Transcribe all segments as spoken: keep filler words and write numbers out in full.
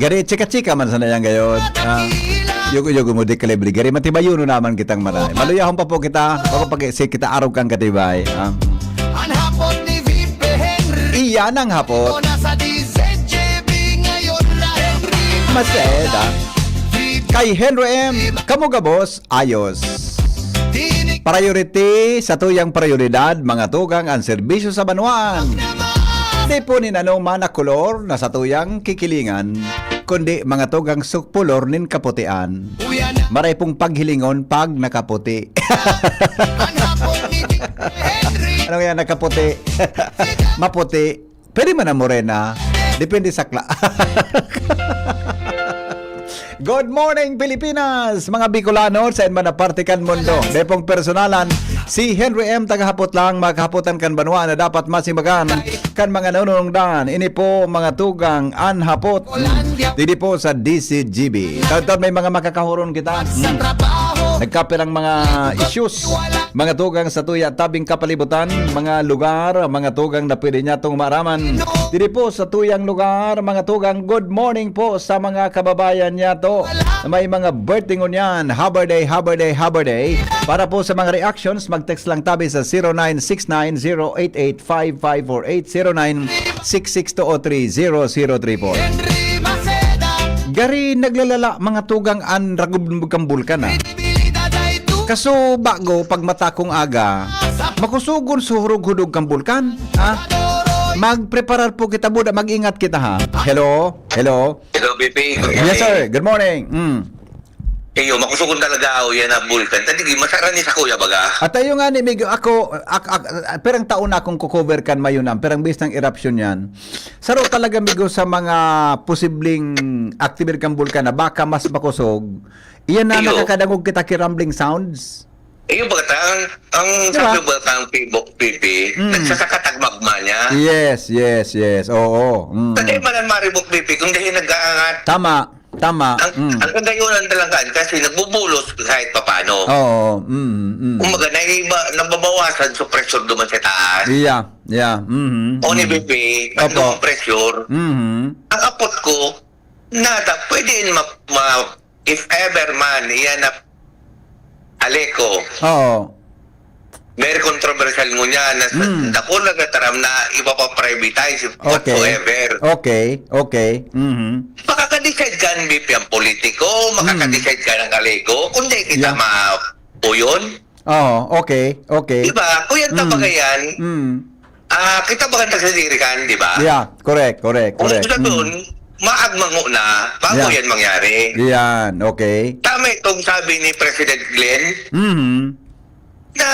Gari, chika-chika man sana yan gayod. Ah, yugo-yugo mo, di kalibre. Gari, matibayon naman kitang maray. Maluyahon pa po kita. Bago pag si kita arog kang katibay. Ah. An hapot ni Vipe Henry. Iyan ang hapot. Ito na sa D Z J B ngayon na Henry. Maseda. Kay Henry M. Kamo gabos, ayos. Priority sa tuyang prioridad, mga tugang, ang serbisyo sa banwaan. Di po nin ano man na kolor na sa tuyang kikilingan, kundi mga tugang sukpulor nin kaputian. Maray pong paghilingon pag nakaputi. Ano yan, nakaputi? Maputi. Pwede man na morena. Depende sa kla-, Good morning, Pilipinas! Mga Bicolano, sa man na parte kan mundo. Depong personalan, si Henry M. Tagahapot lang, makahapotan kan banwa na dapat masimagan kan mga nanunungdan. Ini po, mga tugang, an hapot. Didi po sa D C G B. Taon-taon may mga makakahuron kita. Hmm. Nagkapirang mga issues. Mga tugang sa tuya, tabing kapalibutan, mga lugar, mga tugang na pwede niya itong maaraman. Diri po sa tuyang lugar, mga tugang, good morning po sa mga kababayan niya to. May mga birthday ngunyan, Haber Day, Haber Day, Haber Day. Para po sa mga reactions, mag-text lang tabi sa zero nine six nine zero eight eight five five four eight, zero nine six six two oh three zero zero three four. Gari naglalala mga tugang an ragub kan bulkan, ah. Kaso bago, pag matakong aga, makusugon sa hurog-hudog kan bulkan, ha? Magpreparar po kita, buda, mag-ingat kita, ha? Hello? Hello? Hello, B P. Good Yes, morning. sir. Good morning. Mm. Iyo, makusugon talaga ako yan na bulkan. Tadi, masara ni sa kuya, baga. At tayo nga ni Migo, ako, ak, ak, perang taon na akong kukover kan Mayunam, perang bis ng eruption yan. Saro talaga, Migo, sa mga posibleng activity kan bulkan na baka mas makusog, iyan na Iyo. nakakadangog kita ki rumbling sounds. Iyo, baga ta, ang, ang Di ba? sabi ba ta ang P B O, P P, Mm. nagsasakatag magma niya. Yes, yes, yes. Oo. Mm. Sa di man ang maribok, B P, kung dahil nag-aangat. Tama, tama. Ang, Mm. ang kagayunan talaga, kasi nagbubulos kahit papano. Oo. Mm, mm. Kumbaga, naiba, nababawasan sa pressure duman sa taas. Yeah, yeah. Mhm, O ni mm. B P, Opo. tatlong pressure. Mhm. Ang apot ko, nada, pwede yun ma-, ma-, if ever man, iyan na Aleco. Oo. Very controversial ngunyan na sa Mm. dako nagtataram na ipapaprivatize Okay. whatsoever. Okay, okay. Mhm. Makaka-decide ka ng B P ang politiko, Mm. makaka-decide ka ng Aleco, kundi kita Yeah. ma-, o yun. Oo, okay, okay. Di ba? Kung yan Mm. talaga yan, Mm. ah, kita ba ang nagsadirikan, di ba? Yeah, correct, correct, Kung correct. sa doon, Mm. maagmango na bago Yeah. yan mangyari. Yan, okay. Tama itong sabi ni President Glenn Mhm. na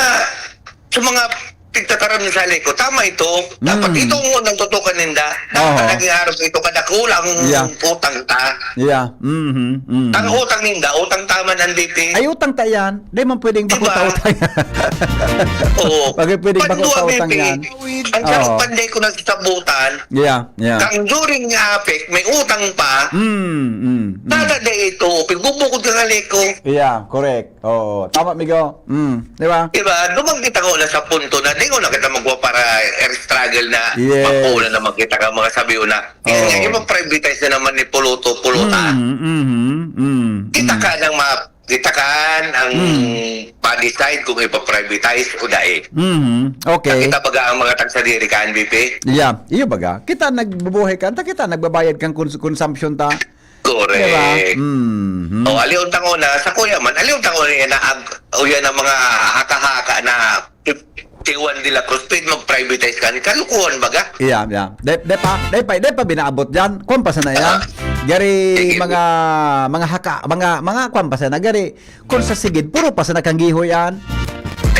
sa mga pigtataram niya sa Aleco, tama ito. Dapat Mm. ito ang unang tutukan ninda. Dapat Oho. naging araw sa ito, kada kulang Yeah. utang ta. Yeah. Mhm, mhm. Ang utang ninda, utang ta man ang B P. Ay, utang ta yan. Di man pwedeng Di ba? bako ta utang yan. Oo. Pag pwedeng bako Pandua, ta utang B P, yan. ang Oo. sarong panday ko nagsasabutan, Yeah, yeah. kang during nga APEC, may utang pa. Mm, mm, mm. Nada na ito, pigbubukod ka ng Aleco. Yeah, correct. Oo, tama, Migo. Mm, di ba? Di ba? Duman kita ko na sa punto na di ko na kita magwa para air struggle na Yes. mapunan naman kita ka mga sabi na. Kaya nga, Oo. iba-privatize na naman ni Puluto, Puluta. Mm, mhm, mm, Kita mm. ka ng ma-, kita ka ang Mm. pa-decide kung ipa-privatize o dai. Mhm, okay. Kita baga ang mga tagsadiri ka, N B P? Yeah, iyo baga. Kita nagbubuhay ka, ta kita nagbabayad kang cons-, consumption ta. Correct. Diba? Mhm. O, aliw tang una, sa kuya man, aliw tang una yan na ag-, o yan ang mga haka-haka na fifty-one de la Cruz, pwede mag-privatize ka. Kalukuhan baga? Yeah, yeah. Dai, dai pa, dai pa, dai pa binaabot dyan. Kwan pa sana yan. Ah. Gari Sige. mga, mga haka, mga, mga kwan pa sana. Gari, kung sa sigid, puro pa sana kanggiho yan.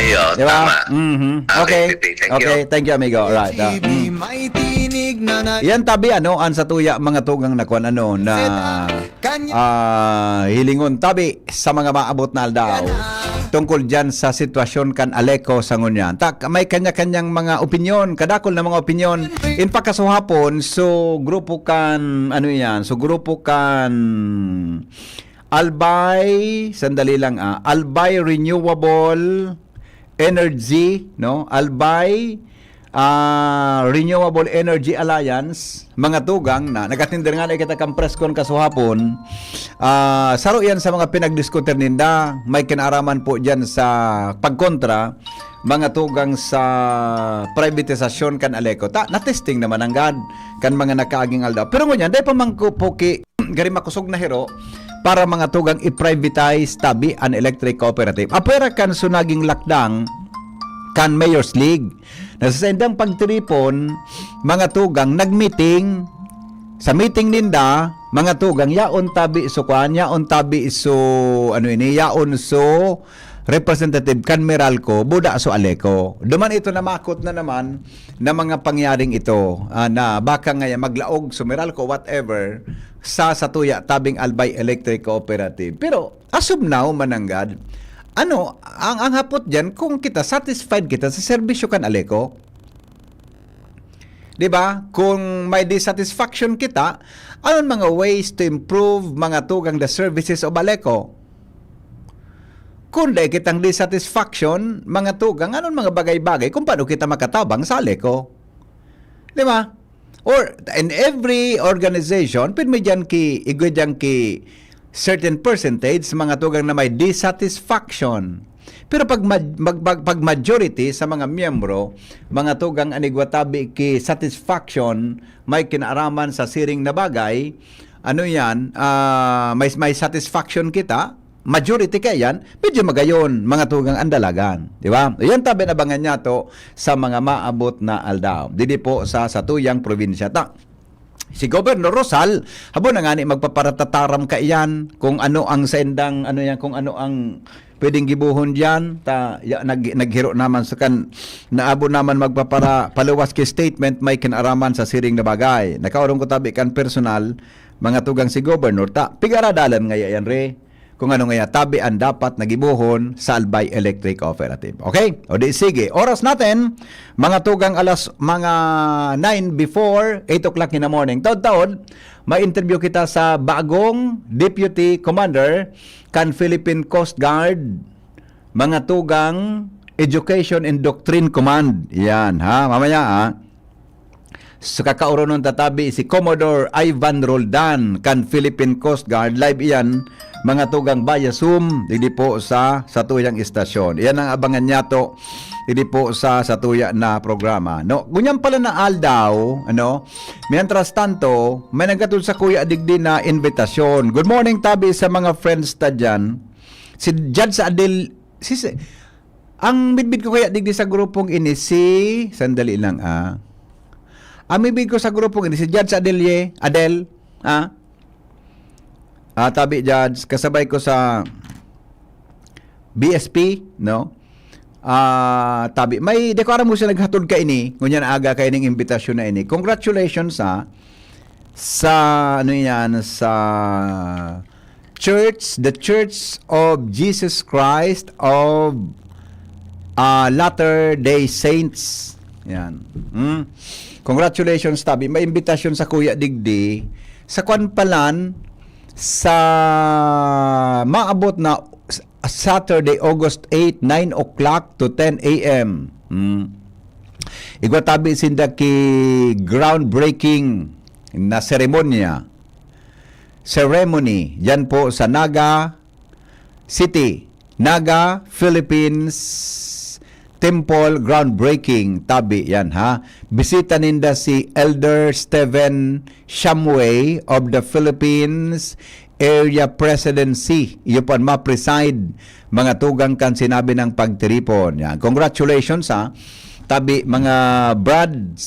Ayun, Diba? tama. Mhm. Okay, Okay. Titi, thank you. Okay, thank you, amigo. Alright, ah, mm. May tinig na na- Yan tabi, ano, ang sa tuya, mga tugang na kwan, ano, na, Kanya- ah, hilingon tabi sa mga maabot na aldaw tungkol dyan sa sitwasyon kan Aleco sa ngunyan. Ta, may kanya-kanyang mga opinyon, kadakol na mga opinyon. In pagkasuhapon, so grupo kan, ano yan, so grupo kan Albay, sandali lang, ah, Albay Renewable Energy, no? Albay, ah, Renewable Energy Alliance, mga tugang na, nagkatinder nga na kita kan press con kasuhapon, ah, saro yan sa mga pinagdiskutir ninda, may kinaaraman po dyan sa pagkontra, mga tugang sa privatisasyon kan Aleco. Ta, na-testing naman nanggad kan mga nakaaging aldaw. Pero ngunyan, dai pa man ko po ki-, gari makosog na hero para mga tugang i-privatize tabi an electric cooperative. Apwera kan sunaging lakdang kan Mayor's League, na sa saindang pagtiripon, mga tugang nag-meeting, sa meeting ninda, mga tugang, yaon tabi so kwan, yaon tabi so, ano ini, yaon so representative kan Meralco, buda so Aleco. Duman ito namakot na naman na mga pangyaring ito, ah, na baka nga maglaog so Meralco, whatever, sa satuya tabing Albay Electric Cooperative. Pero as of now, mananggad, ano, ang, ang hapot dyan, kung kita satisfied kita sa serbisyo kan Aleco? Di ba? Kung may dissatisfaction kita, anong mga ways to improve mga tugang the services of Aleco? Kung dai kitang dissatisfaction, mga tugang, anong mga bagay-bagay kung paano kita makatabang sa Aleco? Di ba? Or in every organization, pwede may dyan ki, igwa dyan ki certain percentage, mga tugang na may dissatisfaction. Pero pag, ma- mag- mag- pag majority sa mga miyembro, mga tugang an igwa tabi ki satisfaction, may kinaaraman sa siring na bagay, ano yan, ah, may, may satisfaction kita, majority kaya yan, medyo magayon, mga tugang an dalagan. Di ba? Yan tabi nabangan niya to sa mga maabot na aldaw. Didi po sa satuyang probinsya ta. Si Governor Rosal, habo na nga ni magpaparatataram kaiyan kung ano ang saindang, ano yan, kung ano ang pwedeng gibohon diyan. Ta, ya, nag, naghiro naman sa kan, naabo naman magpapara, paluwas ki statement may kinaaraman sa siring na bagay. Nakaurong ko tabi kan personal, mga tugang si Governor. Ta, pigaradalan nga yan, re. Kung ano nga tabi an dapat na gibohon sa Albay Electric Cooperative. Okay? O di, sige. Oras natin, mga tugang alas, mga nine before eight o'clock in the morning. Taod-taod, may interview kita sa bagong Deputy Commander kan Philippine Coast Guard, mga tugang Education and Doctrine Command. Yan, ha? Mamaya, ha? So, kakaoronon tatabi si Commodore Ivan Roldan kan Philippine Coast Guard. Live iyan, mga tugang, via Zoom, didi po sa satuyang istasyon. Iyan ang abangan niya to, didi po sa satuya na programa. No, ngunyan pala na aldaw, ano, mientras tanto, may nagkatod sa kuya digdi na invitation. Good morning, tabi sa mga friends ta dyan. Si Judge Adel, si, si, ang midbid ko kaya digdi sa grupong ini, si, sandali lang, ah. Ang midbid ko sa grupong ini, si Judge Adelie, Adel, ah. Ah, tabi, Judge, kasabay ko sa B S P, no? Ah, tabi, may, di ko aram kung siya naghatod ka ini, ngunyan aga ka ining imbitasyon na ini. Congratulations, ha, sa, ano yan, sa Church, The Church of Jesus Christ of, ah, Latter-day Saints. Yan. Hmm. Congratulations, tabi. May imbitasyon sa Kuya Digdi. Sa kwan palan, sa maabot na Saturday, August eight, nine o'clock to ten a m. Hmm. Igwa tabi sinda ki groundbreaking na seremonya. Ceremony, yan po sa Naga City, Naga, Philippines, Temple groundbreaking, tabi yan, ha. Bisita ninda si Elder Steven Shamway of the Philippines Area Presidency. Iyo po ang ma-preside, mga tugang kan sinabi ng pagtiripon. Yan. Congratulations, ha. Tabi, mga brads,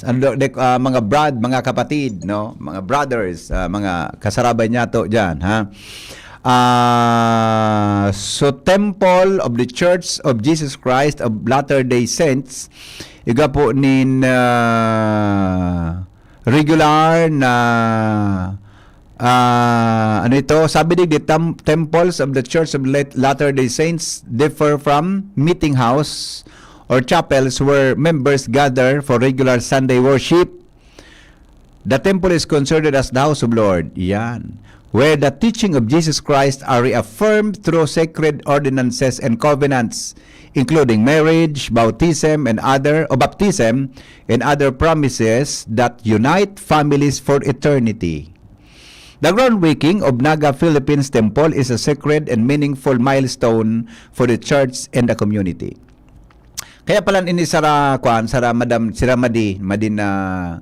ano, de, ah, mga brad, mga kapatid, no? Mga brothers, ah, mga kasarabay niya to dyan, ha? Ah, so, Temple of the Church of Jesus Christ of Latter-day Saints, iga po nin, ah, regular na, ah, ano ito? Sabi digdi, tem-, temples of the Church of Lat-, Latter-day Saints differ from meeting house or chapels where members gather for regular Sunday worship. The temple is considered as the house of Lord. Yan. where the teaching of Jesus Christ are reaffirmed through sacred ordinances and covenants, including marriage, baptism, and other, or baptism, and other promises that unite families for eternity. The groundbreaking of Naga Philippines Temple is a sacred and meaningful milestone for the church and the community. Kaya pala ini sara, kuan, sara Madam, sira Madi, Madi na,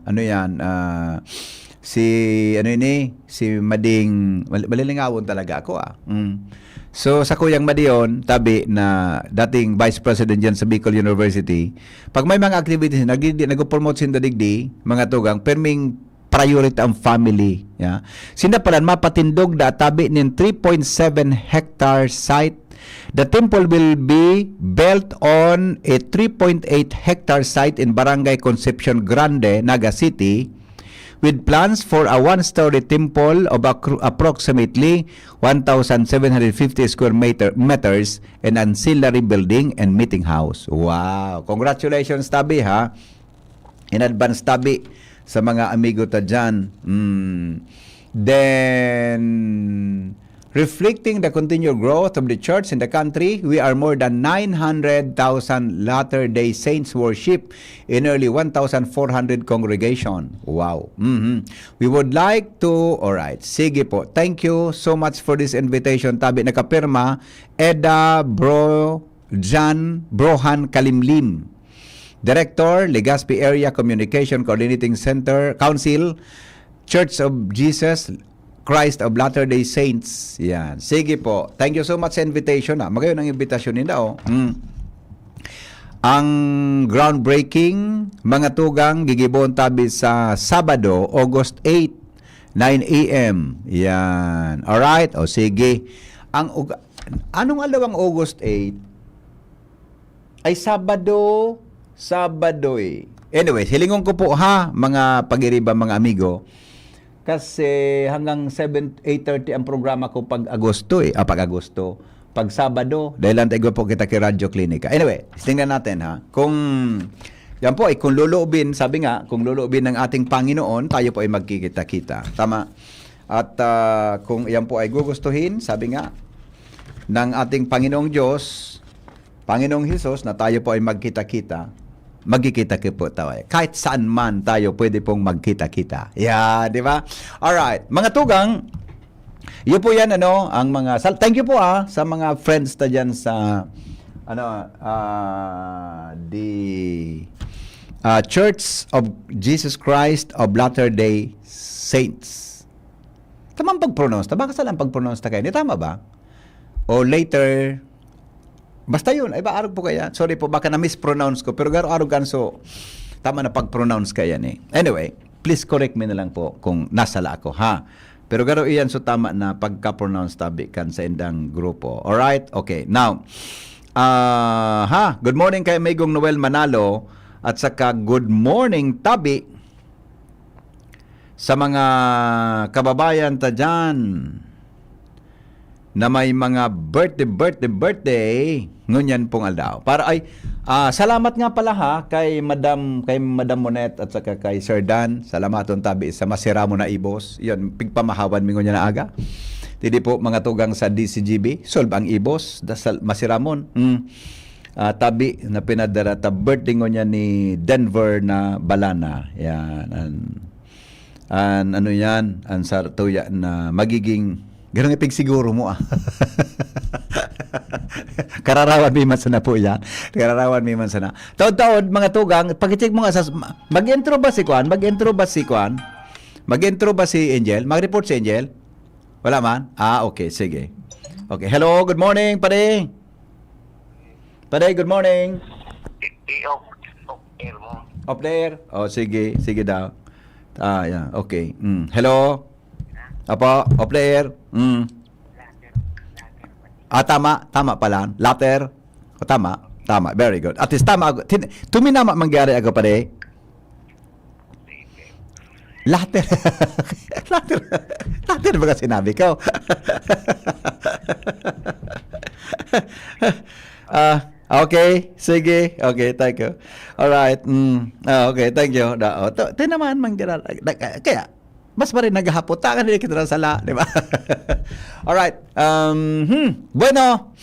ano yan, ah, si, ano ini, si Mading, mal-, malilingawon talaga ako, ah. Mm. So, sa Kuyang Madi yon, tabi na dating vice president dyan sa Bicol University, pag may mga activities, nag-, nag-promote sinda digdi, mga tugang, perming priority ang family. Ya. Sinda pala mapatindog da tabi nin three point seven hectare site. The temple will be built on a three point eight hectare site in Barangay Concepcion Grande, Naga City, with plans for a one-story temple of acro-, approximately one thousand seven hundred fifty square meter, meters and ancillary building and meeting house. Wow! Congratulations, tabi, ha? In advance, tabi, sa mga amigo ta dyan. Mm. Then, reflecting the continued growth of the church in the country, we are more than nine hundred thousand Latter-day Saints worship in nearly one thousand four hundred congregation. Wow. Mhm. We would like to, alright, sige po. Thank you so much for this invitation. Tabi, nakapirma, Eda Bro, Jan Brohan Kalimlim. Director, Legazpi Area Communication Coordinating Center, Council, Church of Jesus Christ of Latter-day Saints. Yan. Sige po. Thank you so much sa invitation, ah. Magayon ang invitation ninda, oh. Mm. Ang groundbreaking, mga tugang, gigibohon tabi sa Sabado, August eight, nine a m. Yan. Alright? O sige. Ang uga-, anong aldaw ang August eight? Ay, Sabado. Sabado, eh. Anyway, hilingon ko po, ha, mga pag-iriba, mga amigo. Kasi hanggang seven, eight thirty ang programa ko pag Agosto, eh. Ah, pag Agosto. Pag Sabado. Dahil lang tayo po kita kay Radyo Klinika. Anyway, tingnan natin, ha. Kung, yan po, eh, kung lulubin, sabi nga, kung lulubin ng ating Panginoon, tayo po ay magkikita-kita. Tama? At, ah, kung iyan po ay gugustuhin, sabi nga, ng ating Panginoong Diyos, Panginoong Hesus, na tayo po ay magkita-kita, magkikita-kita po tayo. Kahit saan man tayo pwede pong magkita-kita. Yeah, di ba? Alright. Mga tugang, yun po yan, ano, ang mga, sal-, thank you po, ah, sa mga friends ta dyan sa, ano, ah, the, ah, Church of Jesus Christ of Latter-day Saints. Tama ang pag-pronounce ta? Baka sala ang pag-pronounce ta kaini. Tama ba? O later, basta yun. Ay ba, arog po kaya? Sorry po, baka na-mispronounce ko. Pero garo arog kan so, tama na pag-pronounce kaya ni. Anyway, please correct me na lang po kung nasala ako, ha? Pero garo iyan so tama na pagka-pronounce tabi kan sa indang grupo. Alright? Okay. Now, ah, ha, good morning kay Amigong Noel Manalo at saka good morning tabi sa mga kababayan ta dyan na may mga birthday, birthday, birthday, ngunyan pong aldaw. Para ay, ah, salamat nga pala ha, kay Madam, kay Madam Monet at saka kay Sir Dan. Salamaton tabi sa masiramon na ibos. Yan, pigpamahawan mi ngunyan na aga. Tidi po, mga tugang sa D C G B, solve ang ibos, dasal, masiramon. Mm. Ah, tabi na pinadara ta birthday ngunyan ni Denver na Balana. Yan, an, an ano yan, an sartuya na magiging, ganun ipigsiguro mo, ah. Kararawan mi man sana po yan. Kararawan mi man sana. Taod-taod, mga tugang, pakicheck mo nga sa, ma-, mag-intro ba si Kwan? Mag-intro ba si Kwan? Mag-intro ba si Angel? Mag-report si Angel? Wala man? Ah, okay, sige. Okay. Hello, good morning, pare. Pare, good morning. I, i, off, off air mo. Off the air? Oh, sige, sige daw. Ah, yeah, okay. Mm. Hello? Apo, off the air? Mm. Ah, tama, tama pala. Latter? O, tama, tama. Very good. At least tama ako. Tin-, tuminama mangyari ako, pare. Latter. Latter. Latter ba sinabi ko? Ah, okay. Sige. Okay, thank you. Alright. Mm. Ah, okay, thank you. Da, oh, to, tinamaan man gira-, da, kaya, Mas maray naghahapot, tangan na kita sala, di ba? Alright. Um, hmm. Bueno,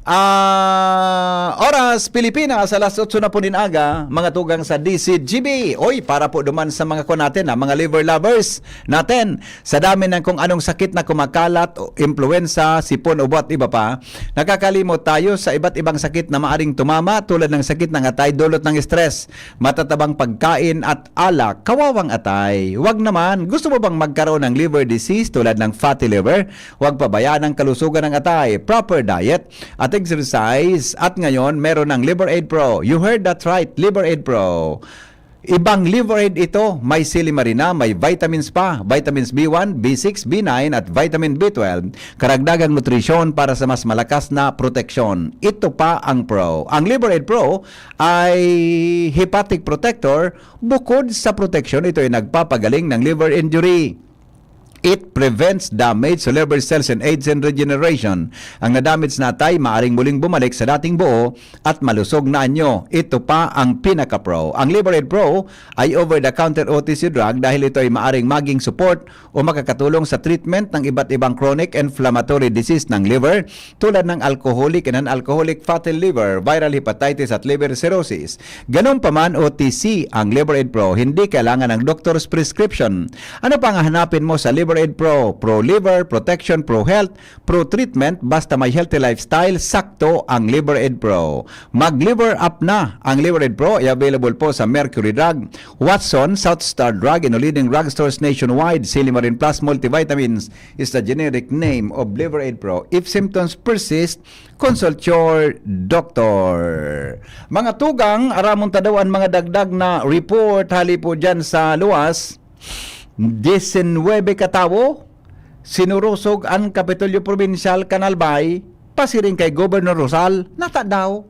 ah, oras Pilipinas, alas otso na po nin aga, mga tugang sa D C G B. Oy, para po duman sa mga kuwan natin, ah, mga liver lovers natin. Sa dami ng kung anong sakit na kumakalat, o impluwensa, sipon, ubo at iba pa, nakakalimot tayo sa iba't ibang sakit na maaring tumama, tulad ng sakit ng atay, dulot ng stress, matatabang pagkain at alak, kawawang atay. Wag naman, gusto mo bang magkaroon ng liver disease tulad ng fatty liver? Wag pabayaan ang kalusugan ng atay. Proper diet at exercise. At ngayon, meron ng Liver Aid Pro. You heard that right, Liver Aid Pro. Ibang Liver Aid ito, may silimarina, may vitamins pa, vitamins B one, B six, B nine at vitamin B twelve, karagdagang nutrisyon para sa mas malakas na proteksyon. Ito pa ang Pro. Ang Liver Aid Pro ay hepatic protector. Bukod sa proteksyon, ito ay nagpapagaling ng liver injury. It prevents damage to liver cells and aids in regeneration. Ang na-damage na atay maaring muling bumalik sa dating buo at malusog na anyo. Ito pa ang pinaka-pro. Ang Liver Aid Pro ay over-the-counter O T C drug dahil ito ay maaring maging support o makakatulong sa treatment ng iba't ibang chronic inflammatory disease ng liver, tulad ng alcoholic and non-alcoholic fatty liver, viral hepatitis at liver cirrhosis. Ganun pa man, O T C ang Liver Aid Pro, hindi kailangan ng doctor's prescription. Ano pa ang hahanapin mo sa Liver Aid Pro? Pro liver, protection, pro health, pro treatment, basta may healthy lifestyle, sakto ang Liver Aid Pro. Mag-Liver Up na ang Liver Aid Pro, ay available po sa Mercury Drug, Watson, South Star Drug, and leading drugstores nationwide. Silimarin Plus Multivitamins is the generic name of Liver Aid Pro. If symptoms persist, consult your doctor. Mga tugang, aramon ta daw an mga dagdag na report hali po dyan sa luwas. Disinwebe katawo, sinurusog an Kapitolyo Probinsyal kan Albay, pasiring kay Governor Rosal, nata daw.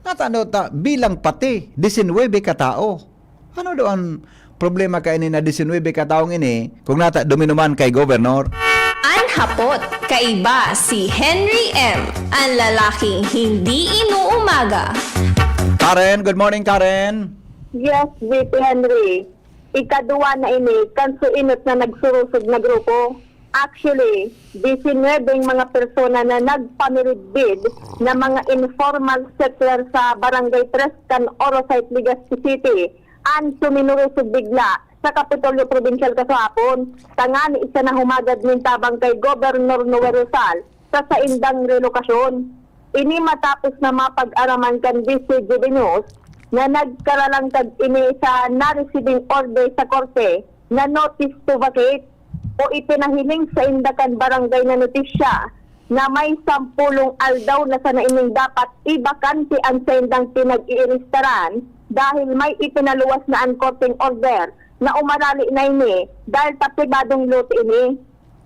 Nata daw ta, bilang pati, disinwebe katao. Ano daw an problema kaini na disinwebe kataong ini, kung nata duminuman kay Governor? An hapot, kaiba si Henry M, an lalaking hindi inuumaga. Karen, good morning, Karen. Yes, V P Henry. Ikaduwa na ini kan suinot na nagsurusog na grupo. Actually, disinwebeng mga persona na nagpamiridbid na mga informal settler sa Barangay Tres kan Orosite, Legazpi City, an suminurusog bigla sa Kapitolyo Probinsyal kagahapon, tangani sa nahumagad nin tabang kay Gobernador Noel Rosal sa saindang relokasyon. Ini matapos na mapag-araman kan D C G B News na nagkaralangkag ini sa naresibing order sa korte na notice to vacate o ipinahiling sainda kan barangay na notisya na may sampulong aldaw na sana ining dapat ibakante an saindang pinag-iiristaran dahil may ipinaluwas na an korteng order na umarali na ini dahil ta pribadong lote ini.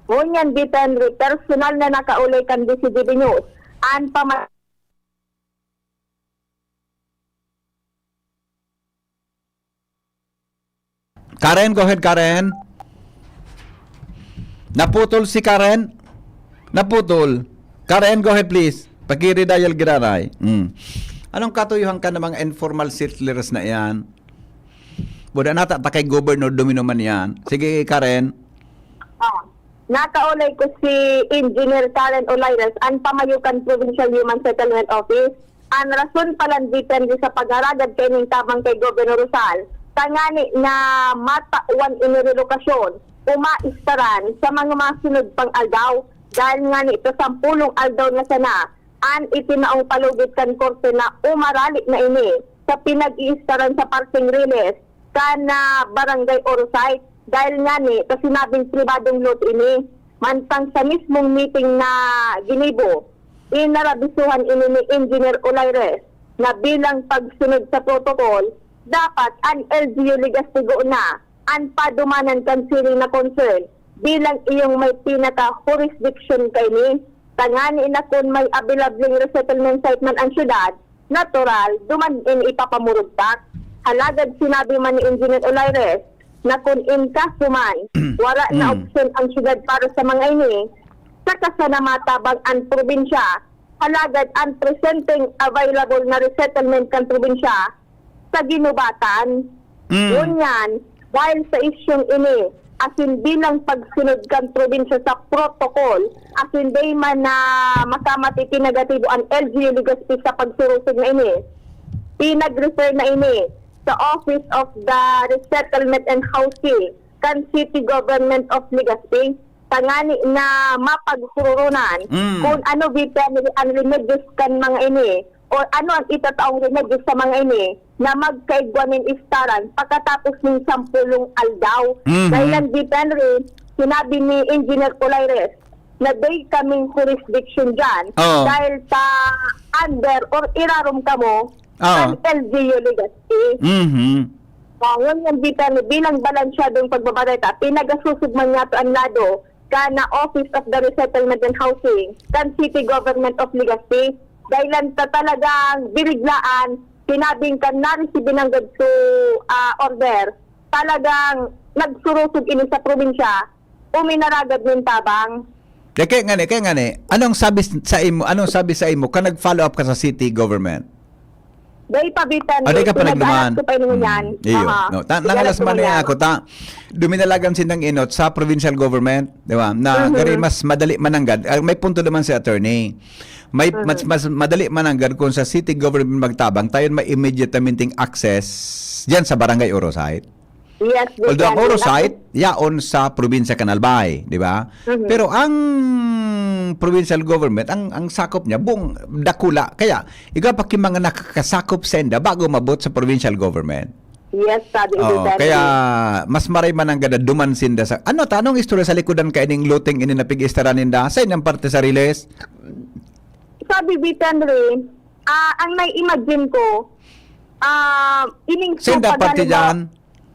Ngunyan, Henry, personal na nakaulay kan D C G B News an pama- Karen, go ahead, Karen. Naputol si Karen. Naputol. Karen, go ahead, please. Pakiri dial giraray. Mm. Anong katuyuhan ka ng mga informal settlers na yan? Buda nata ta kay Governor Domino man yan. Sige, Karen. Ah, nakaulay ko si Engineer Karen Olaires, an pamayo kan Provincial Human Settlement Office. An rason palan depende sa pagharagad kaining tabang kay Gobernador Rosal, tangani na matawan ini relokasyon o maistaran sa mga masunod pang aldaw. Dahil ngani sa sampulong aldaw na sana an itinaong palugit kan korte na umarali na ini sa pinag-iistaran sa Parsing Riles kan, ah, Barangay Orosite. Dahil ngani sa sinabing pribadong lote ini, mantang sa mismong meeting na ginibo, inarabisuhan ini ni Engineer Olaires na bilang pagsunod sa protocol, dapat an L G U Legazpi Gona an padumanan kan siring na concern bilang iyong may pinaka-jurisdiction kaini. Tangani na kun may abilableng resettlement site man an syudad, natural, duman ini ipapamurugtak. Halagad sinabi man ni Engineer Olaires na kun in kaso man, wala na Mm. opsyon ang syudad para sa mga ini, saka sana matabang an probinsya. Halagad an presenteng available na resettlement kan probinsya sa ginubatan. Mm. Ngunyan, Dahil sa isyung ini, asin bilang pagsunod kan probinsya sa protocol, asin dai man na makamati ki negatibo an L G U Legazpi sa pagsurusog na ini. Pinag-refer na ini sa Office of the Resettlement and Housing kan City Government of Legazpi, tangani na mapaghururunan Mm. kung ano bitin ang remedios kan mga ini o ano ang itataong remedios sa mga ini na magkaigwa nin istaran pagkatapos nin sampulong aldaw. Mhm. Dahil ang bitin rin, sinabi ni Engineer Colaires na dai kaming jurisdiction dyan Oo. dahil sa under or irarom kamo Oo. kan L G U Legazpi. Mhm. Oh, ngunyan bitin bilang balansyadong pagbabareta, pinagasusog man niyato an lado kan Office of the Resettlement and Housing, kan City Government of Legazpi. Dahil lang sa talagang biniglaan, sinabing kan naresibi nanggad su, ah, order, talagang nagsurusog ini sa probinsya, uminaragad nin tabang. Kaya ngani, kaya ngani, anong sabi s-, sa imo, anong sabi sa imo kan nag-follow up ka sa city government? Dai pa bitin, Ah, dai ka pa pinag-alat nagduman. ko pa ini ngunyan. Hmm. Iyo. Aha. No, ta-, Pinag-alat nangalas ko man na ngunyan. ako, ta-, duminalagan sindang inot sa provincial government, di ba? Na Mhm. gari mas madali mananggad. Ah, may punto naman si attorney. May Mhm. mas, mas madali mananggad kung sa city government magtabang, tayo may immediate access diyan sa barangay Oro site. Yes, Although ang Oro Butyan. site, yaon sa probinsya kan Albay, di ba? Mhm. Pero ang provincial government, ang, ang sakop niya, buong dakula. Kaya, ikaw pa ki mga nakakasakop senda bago mabot sa provincial government. Yes, sabi ni Oo, Butyan. kaya mas maray man ang gada duman sinda sa, ano ta, anong istorya sa likodan kaining loteng ini na pig-istaran ninda? Sa inyong parte sa Riles? Sabi, Butyan, ah, ang nai-imagine ko, ah, ining Senda parte paghalimbawa, dyan?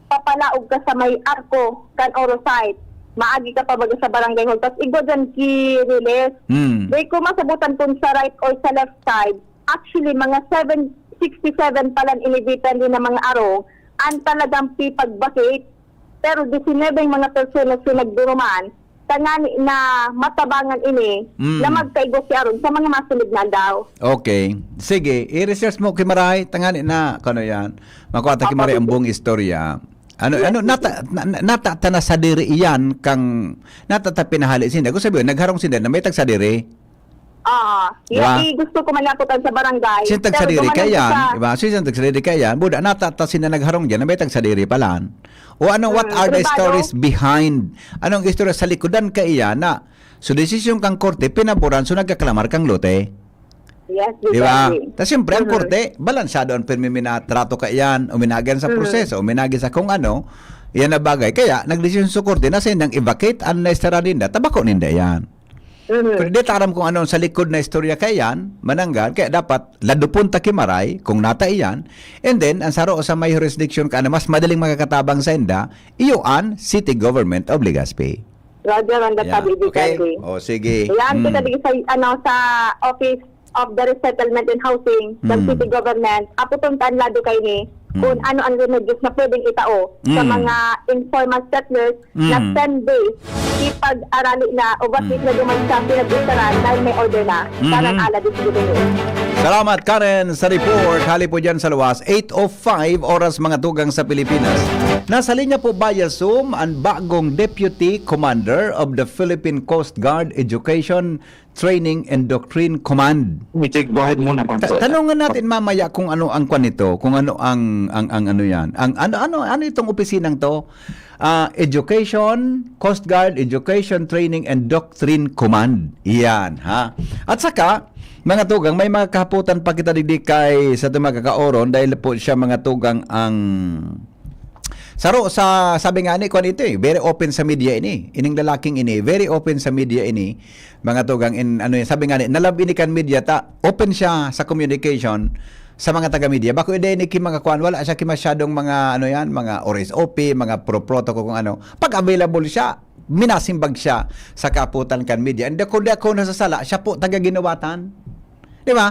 papalaog ka sa may arko kan Oro site, maagi ka pa baga sa barangay hall, tas igwa dyan ki Riles. Hmm. Di ko masabutan kung sa right or sa left side. Actually, mga seven sixty-seven palan ini bitin din na mga arong, ang talagang pipagbakit. Pero disinebeng mga personas yung nagduruman, tangani na matabangan ini Mm. na magkaigwa si Aaron sa mga masunod na aldaw. Okay. Sige, i-research mo ki Maray, tangani na, kano yan? Makuha ta ki Opo, Maray ang sige. buong istorya. Ano, Yes, ano, sige. nata-, na-, na-, nata-, ta na sadiri iyan kang, nata-, ta pinahali sinda. Kung sabi, nagharong sinda na may tagsadiri. Ah, Di ba? yan, eh, gusto ko man nakutan sa barangay. Sin Pero tagsadiri duman lang kaya, sa di ba? Sin tagsadiri kaya, buda, nata-, ta sina nagharong diyan, na may tagsadiri palan. O ano, what Mm, are the pribado. stories behind? Anong istorya sa likodan kaya na, so, desisyon kang korte, pinaboran, so, nagkaklamar kang lote? Yes, Di ba? exactly. Tas siyempre, ang Mhm. korte, balansyado ang pirmi minatrato kaiyan, uminagan sa Mhm. proseso, uminagan sa kung ano, yan na bagay. Kaya, nagdesisyon sa korte na sa indang i-vacate ang naistara ninda, tabako ninda yan. Mhm. Pero di ta aram kung ano ang sa likod na istorya kaiyan, mananggad, kaya dapat ladupon ta ki Maray kung nata iyan, and then, ang saro sa may jurisdiction ka na mas madaling makakatabang sa inda, iyo an City Government of Legazpi. Roger, on the Yan. public Okay? defending. O, sige. Yan, Mm. kita di sa, ano, sa Office of the Resettlement and Housing ng Mm. City Government, aputon ta an lado kay ni kung Mm. ano ang remedios na pwedeng itao sa Mm. mga informal settlers na Mm. ten days ipag-arali na o bakit na duman sa pinag-istaran dahil may order na. Mm. Sana ang ala di sige din. Salamat, Karen, sa report. Hali po dyan sa luwas. Eight oh five oras, mga tugang sa Pilipinas. Nasa linya po via Zoom ang bagong Deputy Commander of the Philippine Coast Guard Education Training and Doctrine Command. Mitig, go ahead muna, Ta-, Consul. tanungan natin mamaya kung ano ang kwan nito, kung ano ang, ang, ang ano yan. Ang ano, ano, ano itong opisinang to? Ah, Education, Coast Guard, Education, Training and Doctrine Command. Iyan, ha? At saka, mga tugang, may mga kahapotan pa kita digdi kay sa itong mga kakaoron dahil po siya, mga tugang, ang saro sa, sabi nga ni, kwan ito eh, very open sa media ini. Ining lalaking ini, very open sa media ini. Mga tugang, in, ano yan, sabi nga ni, nalab ini kan media ta, open siya sa communication sa mga taga-media. Bako ida ini ki mga kwan, wala siya ki masyadong mga, ano yan, mga O R S O P, mga pro-protocol kung ano. Pag available siya, minasimbag siya sa kaputan kan media. And ako, di ako nasasala, siya po taga-ginawatan. Di ba?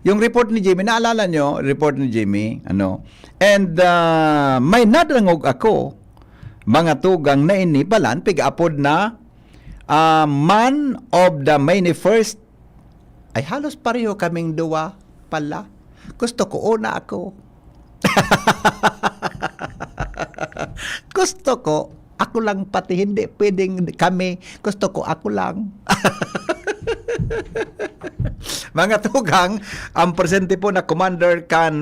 Yung report ni Jimmy, naalala nyo, report ni Jimmy, ano? And, ah, may nadangog ako, mga tugang na ini palan, pig-apod na, ah, man of the many first. Ay, halos pareho kaming duwa pala. Gusto ko una ako. Gusto ko, ako lang pati, hindi pwedeng kami. Gusto ko, ako lang. Mga tugang, ang presente po na commander kan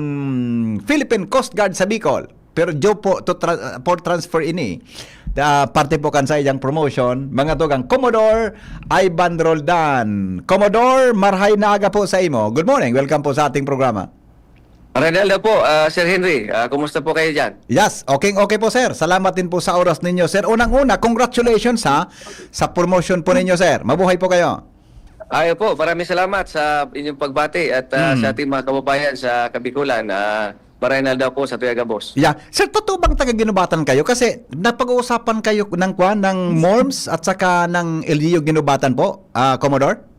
Philippine Coast Guard sa Bicol. Pero due po to tra-, for transfer ini. Ah, parte po kan saiyang promotion. Mga tugang, Commodore Ivan Roldan. Commodore, marhay na aga po sa imo. Good morning. Welcome po sa ating programa. Maray na aldaw po, ah, Sir Henry. Ah, kumusta po kayo dyan? Yes, okay, okay po, sir. Salamat din po sa oras ninyo, sir. Unang-una, congratulations, ha, sa promotion po ninyo, sir. Mabuhay po kayo. Ayo po, maraming salamat sa inyong pagbati at, ah, sa Mm. ating mga kababayan sa Kabikulan. Ah, maray na aldaw po sa Tuya Gabos. Yeah. Sir, totoo bang taga Ginubatan kayo? Kasi napag-uusapan kayo ng, kwan, ng MORMS at saka ng L G U Ginubatan po, ah, Commodore?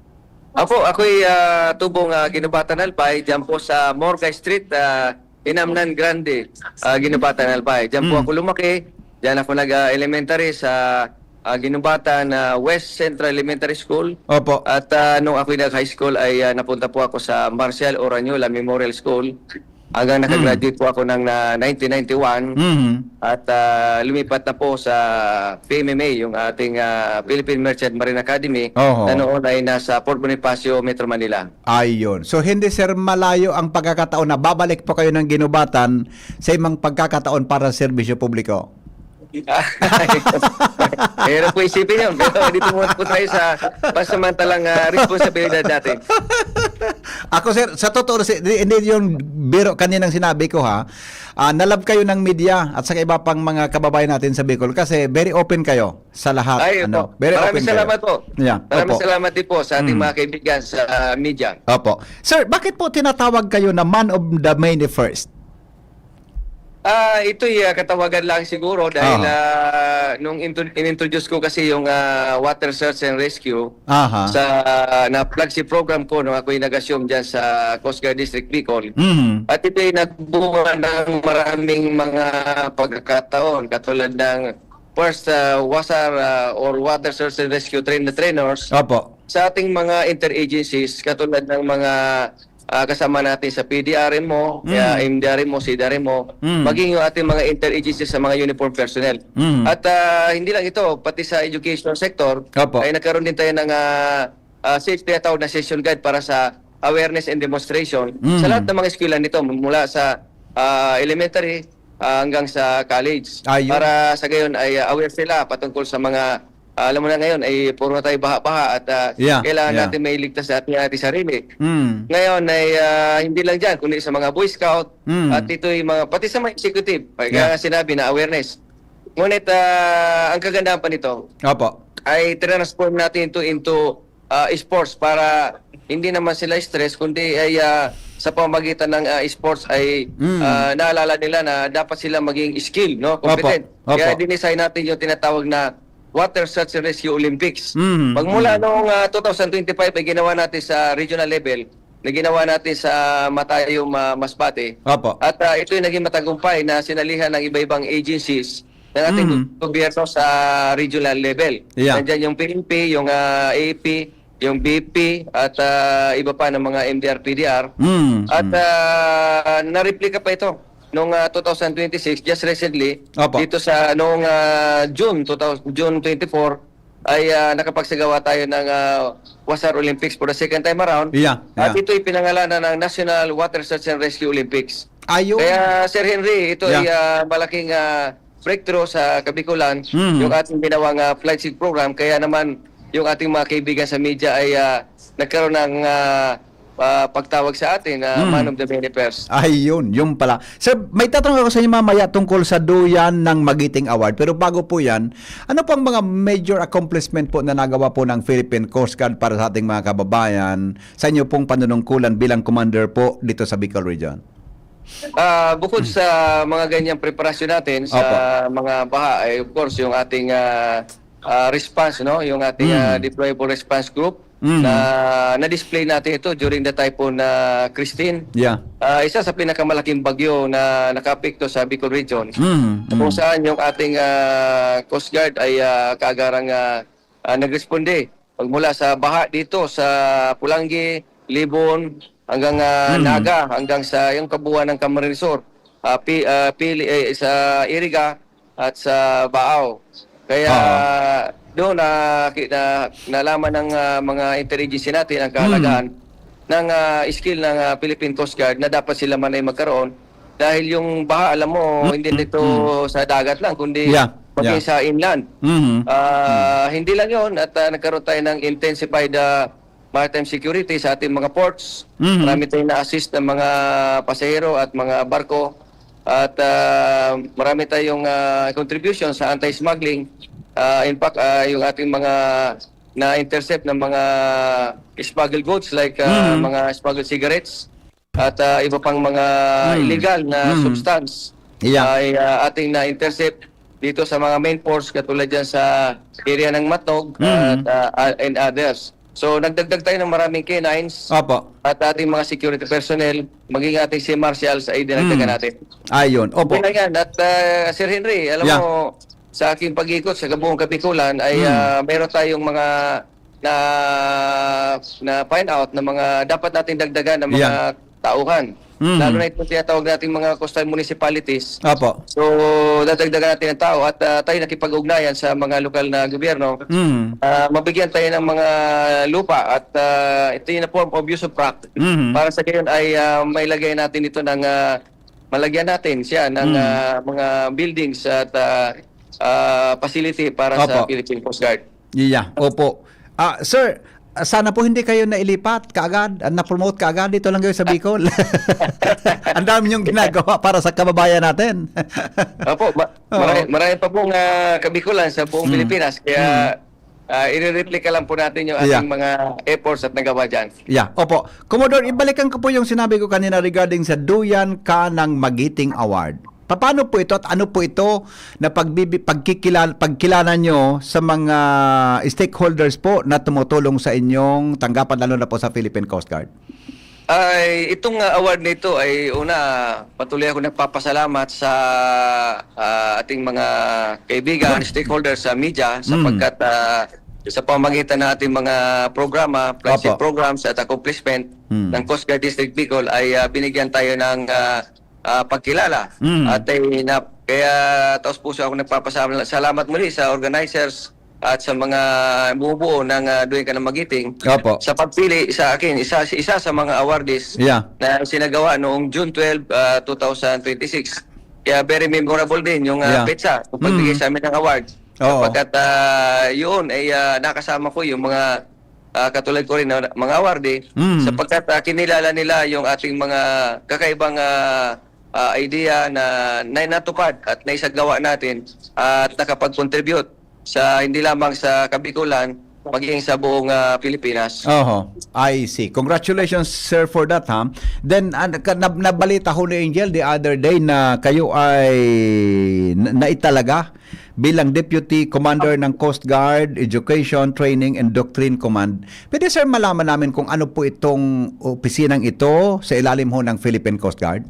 Apo, ako'y, ah, tubong, ah, Ginubatan, Albay, dyan po sa Morgay Street, ah, Inamnan Grande, ah, Ginubatan, Albay. Dyan po Mm. ako lumaki. Dyan ako nag, ah, elementary sa, ah, Ginubatan, ah, West Central Elementary School. Opo. At, ah, nung ako'y nag-high school ay, ah, napunta po ako sa Marcial Orañola Memorial School. Hanggang Mm. nakagraduate po ako ng, ah, nineteen ninety-one. Mhm. At, ah, lumipat na po sa P M M A, yung ating, ah, Philippine Merchant Marine Academy, Oho. na noon ay nasa Fort Bonifacio, Metro Manila. Ayun. So, hindi, sir, malayo ang pagkakataon na babalik po kayo ng Ginubatan sa imang pagkakataon para sa serbisyo publiko? Mahirap po isipin yun, pero dito muna po tayo sa pansamantalang, ah, responsibilidad natin. Ako, sir, sa totoo, si-, di-, hindi yung biro kaninang sinabi ko, ha. Ah, na-love kayo ng media at sa iba pang mga kababayan natin sa Bicol kasi very open kayo sa lahat, Ay, ano, opo. Very Maraming open kayo. salamat po. Yeah, Maraming opo. salamat din po sa ating Mm. mga kaibigan sa media. Opo. Sir, bakit po tinatawag kayo na man of the many first? Ah, ito'y, ah, katawagan lang siguro dahil, Aha. ah, nung intro-, in-introduce ko kasi yung, ah, Water Search and Rescue Aha. sa, ah, na flagship program ko nung ako'y nag-assume dyan sa Coast Guard District Bicol. Mhm. At ito'y nagbunga ng maraming mga pagkakataon katulad ng first, ah, WASAR, ah, or Water Search and Rescue train the trainers Opo. sa ating mga interagencies katulad ng mga, ah, kasama natin sa P D R M O, Mm. kaya M D R M O, C D R M O, Mm. maging yung ating mga interagencies sa mga uniform personnel. Mm. At, ah, hindi lang ito, pati sa education sector Opo. ay nagkaroon din tayo ng, ah, ah, sales tinatawag na session guide para sa awareness and demonstration Mm. sa lahat ng mga eskwela nito, mula sa, ah, elementary, ah, hanggang sa college. Ayun. Para sa gayon ay, ah, aware sila patungkol sa mga, ah, alam mo na ngayon ay puro na tayo baha-baha at, ah, Yeah, kailangan yeah. natin mailigtas sa ating, ating sarili. Mm. Ngayon ay, ah, hindi lang dyan, kundi sa mga Boy Scout Mm. at ito'y mga, pati sa mga executive, kaya Yeah. nga sinabi na awareness. Ngunit, ah, ang kagandahan pa nito Opo. ay transform natin ito into, ah, sports para hindi naman sila stress, kundi ay, ah, sa pamamagitan ng, ah, sports ay, Mm. ah, naalala nila na dapat sila maging skill, no? Opo. Competent. Opo. Kaya dinesign natin yung tinatawag na Water Search and Rescue Olympics. Mm. Pagmula Mm. noong, ah, two thousand twenty-five ay ginawa natin sa regional level, na ginawa natin sa Matayo, Ma-, Masbate. Opo. At, ah, ito'y naging matagumpay na sinalihan ng iba-ibang agencies ng ating Mm. gobyerno sa regional level. Yeah. Nandiyan yung P N P, yung, ah, A P, yung B P, at, ah, iba pa ng mga M D R, P D R. Mm, At, mm. ah, nareplika pa ito noong, ah, two thousand twenty-six, just recently, Opo. dito sa noong, ah, June two thousand, June twenty-four, ay, ah, nakapagsagawa tayo ng, ah, WASAR Olympics for the second time around. Yeah, At yeah. ito'y pinangalanan ng National Water Search and Rescue Olympics. Ayun. Kaya, Sir Henry, ito Yeah. ay, ah, malaking, ah, breakthrough sa Kabikulan, Mm. yung ating ginawang, ah, flagship program. Kaya naman, yung ating mga kaibigan sa media ay, ah, nagkaroon ng, ah, ah, pagtawag sa atin na Mm. man of the many first. Ayun, yun pala. Sir, may tatanong ako sa inyo mamaya tungkol sa Duyan ng Magiting Award. Pero bago po yan, ano po ang mga major accomplishment po na nagawa po ng Philippine Coast Guard para sa ating mga kababayan sa inyo pong panunungkulan bilang commander po dito sa Bicol Region? Ah, bukod Hmm. sa mga ganyang preparasyon natin sa Opo. mga baha, ay of course, yung ating, ah, ah, response, no? Yung ating, Hmm. ah, deployable response group Hmm. na na-display natin ito during the Typhoon, ah, Christine. Yeah. Ah, isa sa pinakamalaking bagyo na nakaapekto sa Bicol Region. Hmm. Kung Hmm. saan yung ating, ah, Coast Guard ay, ah, kaagarang, ah, ah, nagresponde. Pagmula sa baha dito sa Polangui, Libon, hanggang, ah, Hmm. Naga, hanggang sa yung kabuuan ng Camarines Sur, ah, Pi-, ah, Pili, eh, sa Iriga, at sa Baao. Kaya Oo. doon na, na nalaman ng ah, mga intelligence natin ang kahalagahan ng ah, skill ng ah, Philippine Coast Guard na dapat sila man ay magkaroon, dahil yung baha, alam mo, hindi nito sa dagat lang, kundi Yeah, maging yeah. sa inland. Mhm. Ah, hindi lang yon, at ah, nagkaroon tayo ng intensified ah, maritime security sa ating mga ports. Mhm. Marami tayong na-assist ng mga pasahero at mga barko. At ah, marami tayong ah, contribution sa anti-smuggling. Ah, in fact, ah, yung ating mga na-intercept ng mga smuggled goods like ah, Mhm. mga smuggled cigarettes at ah, iba pang mga Mhm. illegal na Mhm. substance Yeah. ay ah, ating na-intercept dito sa mga main ports, katulad dyan sa area ng Matnog Mhm. at, ah, and others. So nagdagdag tayo ng maraming K nines Opo. at ating mga security personnel, maging ating sea marshals ay dinagdagan Mm. natin. Ayun. Opo. Okay lang yan. At ah, Sir Henry, alam Yeah. mo, sa aking pag-ikot sa kabuong Kabikulan ay Mm. ah, meron tayong mga na na find out na mga dapat nating dagdagan ng mga Yeah. tauhan. Mm. Lalo na itong tinatawag nating mga coastal municipalities. Opo. So, dadagdagan natin ng tao at ah, tayo nakipag-ugnayan sa mga lokal na gobyerno. Mm. Ah, mabigyan tayo ng mga lupa at ah, ito yung form of usufruct. Mhm. Para sa gayon ay ah, mailagay natin ito ng ah, malagyan natin siya ng Mm. ah, mga buildings at ah, ah, facility para sa Opo. Philippine Coast Guard. Yeah, opo. Ah, sir, ah, sana po hindi kayo nailipat kaagad, ah, na-promote kaagad, dito lang kayo sa Bicol. Ang dami niyong ginagawa para sa kababayan natin. Opo, ma- Oo. marami, marami pa pong ah, Kabikulan sa buong Mm. Pilipinas. Kaya ah, irereplika lang po natin yung ating Yeah. mga efforts at nagawa dyan. Yeah, opo. Commodore, ibalikan ko po yung sinabi ko kanina regarding sa Duyan Kanang Magiting Award. Paano po ito at ano po ito na pagbibi- pagkikila- pagkilala nyo sa mga stakeholders po na tumutulong sa inyong tanggapan, lalo na po sa Philippine Coast Guard? Ay, itong ah, award na ito ay una, patuloy ako nagpapasalamat sa ah, ating mga kaibigan, stakeholders sa media, sapagkat ah, sa pamagitan ng ating mga programa, flagship Opo. programs at accomplishment Hmm. ng Coast Guard District Bicol ay ah, binigyan tayo ng ah, ah, pagkilala. Hmm. At ay, na, kaya taos puso ako nagpapasalamat muli sa organizers at sa mga bumubuo ng ah, Duyan Kanang Magiting Opo. sa pagpili sa akin, isa isa sa mga awardees Yeah. na sinagawa noong June twelve, ah, two thousand twenty-six. Kaya very memorable din yung ah, Yeah. petsa kung pagbigay Mm. sa amin ng award. Oo. Sapagkat ah, yun ay ah, nakasama ko yung mga ah, katulad ko rin na mga awardee, Mm. sapagkat ah, kinilala nila yung ating mga kakaibang ah, ah, idea na, na natupad at naisagawa natin at nakapag-contribute sa hindi lamang sa Kabikulan, maging sa buong ah, Pilipinas. Oho, I see. Congratulations, sir, for that, ha. Then, an- ka- nab- nabalita ko ni Angel the other day na kayo ay na- naitalaga bilang Deputy Commander ng Coast Guard Education, Training and Doctrine Command. Pwede, sir, malaman namin kung ano po itong opisinang ito sa ilalim ho ng Philippine Coast Guard?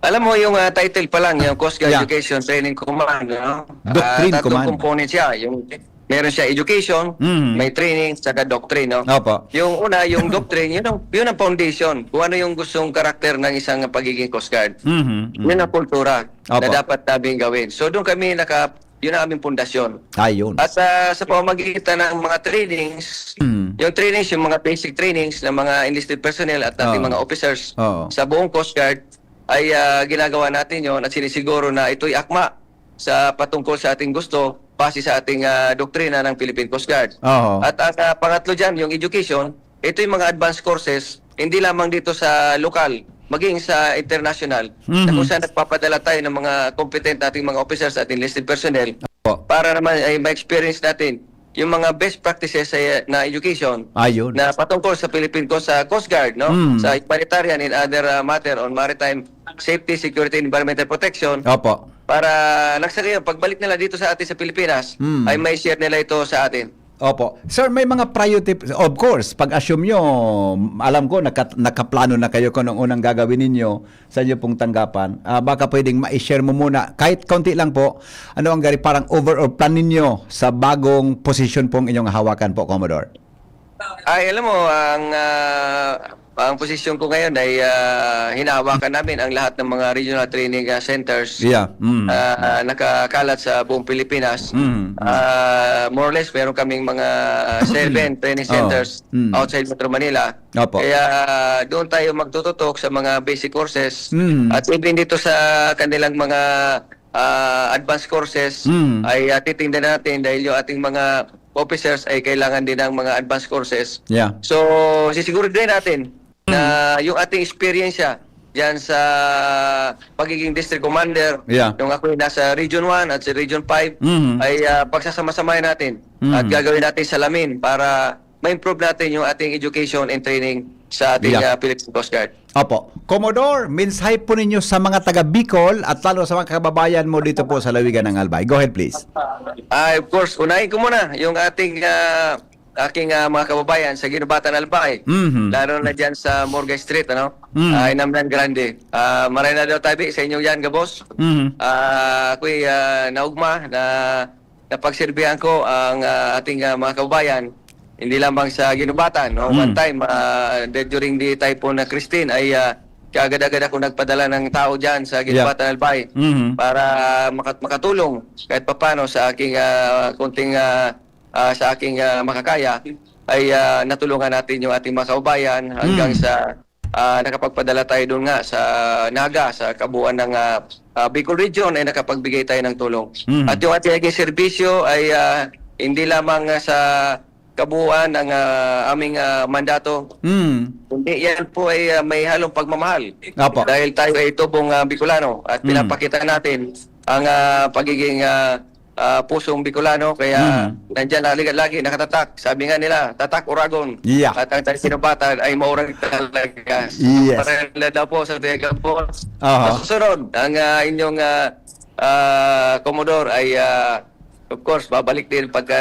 Alam mo, yung ah, title pa lang, yung Coast Guard Yeah. Education Training Command, no? Doctrine Ah, tatlong Command. component siya. Yung meron siya education, Mm. may training, saka doctrine, no? Opo. Yung una, yung doctrine, yun ang, yun ang foundation. Kung ano yung gustong karakter ng isang pagiging Coast Guard. Mhm, mhm. Yun ang kultura Opo. na dapat namin gawin. So, doon kami naka, yun ang aming pundasyon. Ayun. At ah, sa pamamagitan ng mga trainings, Mm. yung trainings, yung mga basic trainings ng mga enlisted personnel at ating Oo. mga officers Oo. sa buong Coast Guard, ay ah, ginagawa natin yon at sinisiguro na ito'y akma sa patungkol sa ating gusto base sa ating ah, doktrina ng Philippine Coast Guard. Oo. At ang ah, pangatlo dyan, yung education, ito yung mga advanced courses, hindi lamang dito sa lokal, maging sa international, Mhm. na kung saan nagpapadala tayo ng mga competent nating mga officers at enlisted personnel Opo. para naman ay ma-experience natin yung mga best practices sa, na education Ayun. na patungkol sa Philippine Coast, sa Coast Guard, no? Mm. Sa humanitarian and other uh, matter on maritime safety, security, and environmental protection. Opo. Para nang sa ngayon, pagbalik nila dito sa atin sa Pilipinas, Mm. ay may share nila ito sa atin. Opo. Sir, may mga priority, of course, pag-assume nyo, alam ko, naka, nakaplano na kayo kung anong unang gagawin ninyo sa inyo pong tanggapan. Ah, baka pwedeng ma-share mo muna, kahit kaunti lang po, ano ang gari, parang overall plan ninyo sa bagong posisyon pong inyong hahawakan po, Commodore? Ay, alam mo, ang ah, Ang posisyon ko ngayon ay, ah, hinahawakan namin ang lahat ng mga regional training, ah, centers, Yeah. Mm. ah, nakakalat sa buong Pilipinas. Mm, mm. Ah, more or less, meron kaming mga seven training Oh. centers Mm. outside Metro Manila. Opo. Kaya, ah, doon tayo magtututok sa mga basic courses. Mm. At even dito sa kanilang mga, ah, advanced courses, Mm. ay, ah, titingnan natin dahil yung ating mga officers ay kailangan din ng mga advanced courses. Yeah. So, sisiguraduhin natin na yung ating experience diyan sa pagiging district commander, Yeah. nung ako nasa Region one at sa Region five, Mhm. ay, ah, pagsasama-samahin natin Mhm. at gagawin natin salamin para ma-improve natin yung ating education and training sa ating, Yeah. ah, Philippine Coast Guard. Opo. Commodore, mensahe po ninyo sa mga taga Bicol at lalo sa mga kababayan mo dito po sa Lawigan ng Albay. Go ahead, please. Ah, of course, unahin ko muna yung ating, ah, aking, ah, mga kababayan sa Guinobatan, Albay. Mhm. Lalo na dyan sa Morgan Street, ano? Mhm. Ah, Inamnan Grande. Ah, maray na daw tabi sa inyong yan, gabos. Mhm. Ah, ako'y, ah, naugma na napagsilbihan ko ang, ah, ating, ah, mga kababayan, hindi lamang sa Guinobatan, no? Mm. One time, ah, the, during the Typhoon na Christine, ay, ah, kaagad-agad ako nagpadala ng tao dyan sa Guinobatan, Albay, Mhm. para makat-, makatulong kahit papano sa aking, ah, konting, ah, ah, sa aking, ah, makakaya, ay, ah, natulungan natin yung ating mga kababayan hanggang Mm. sa, ah, nakapagpadala tayo doon nga sa Naga, sa kabuuan ng, ah, ah, Bicol Region, ay nakapagbigay tayo ng tulong. Mm. At yung ating naging serbisyo ay, ah, hindi lamang, ah, sa kabuuan ng, ah, aming, ah, mandato, Mm. kundi yan po ay, ah, may halong pagmamahal. Apo. Dahil tayo ay tubong, ah, Bicolano at Mm. pinapakita natin ang, ah, pagiging, ah, ah, pusong Bicolano. Kaya Mm. nandyan na lagi, lagi nakatatak. Sabi nga nila, "Tatak Oragon." Yeah. At ang taga Guinobatan ay maurag talaga. Yes. Para na daw po sa Vega Falls. Aha. Sa susunod, ang, ah, inyong, ah, ah, Commodore ay, ah, of course, babalik din pagka,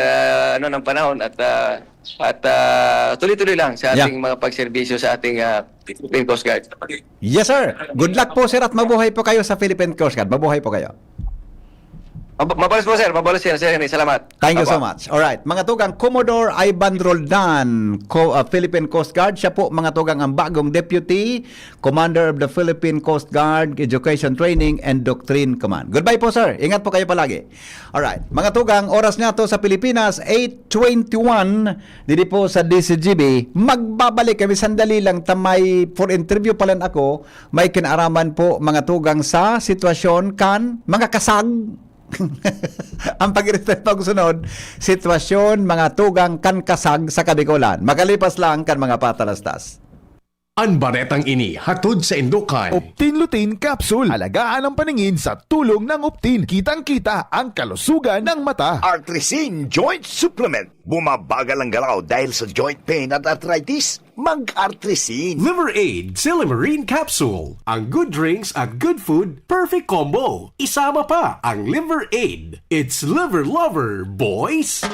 ano, ng panahon at, ah, at, ah, tuloy-tuloy lang sa Yeah. ating mga pagserbisyo sa ating, ah, Philippine Coast Guard. Yes, sir. Good luck po, sir, at mabuhay po kayo sa Philippine Coast Guard. Mabuhay po kayo. Mab-, mabalos po, sir. Mabalos yan, sir. Salamat. Thank you so Apo. Much. Alright, mga tugang, Commodore Ivan Roldan, co- uh, Philippine Coast Guard. Siya po, mga tugang, ang bagong Deputy Commander of the Philippine Coast Guard Education Training and Doctrine Command. Goodbye po, sir. Ingat po kayo palagi. Alright, mga tugang, oras na to sa Pilipinas, eight twenty-one, didi po sa D C G B. Magbabalik kami sandali lang, tamay for interview palan ako. May kinaaraman po, mga tugang, sa sitwasyon kan mga kasag. Ang pag-refer pagsunod, sitwasyon, mga tugang, kan kasag sa Kabikolan. Makalipas lang kan mga patalastas. An baretang ini hatod sa Indokan. Optin Lutein Capsule. Alagaan ang paningin sa tulong ng Optin. Kitang-kita ang kalusugan ng mata. Artrisin Joint Supplement. Bumabagal ang galaw dahil sa joint pain at arthritis? Mag-Artrisin. Liver Aid, Silymarin Capsule. Ang good drinks at good food, perfect combo. Isama pa ang Liver Aid. It's Liver Lover, boys!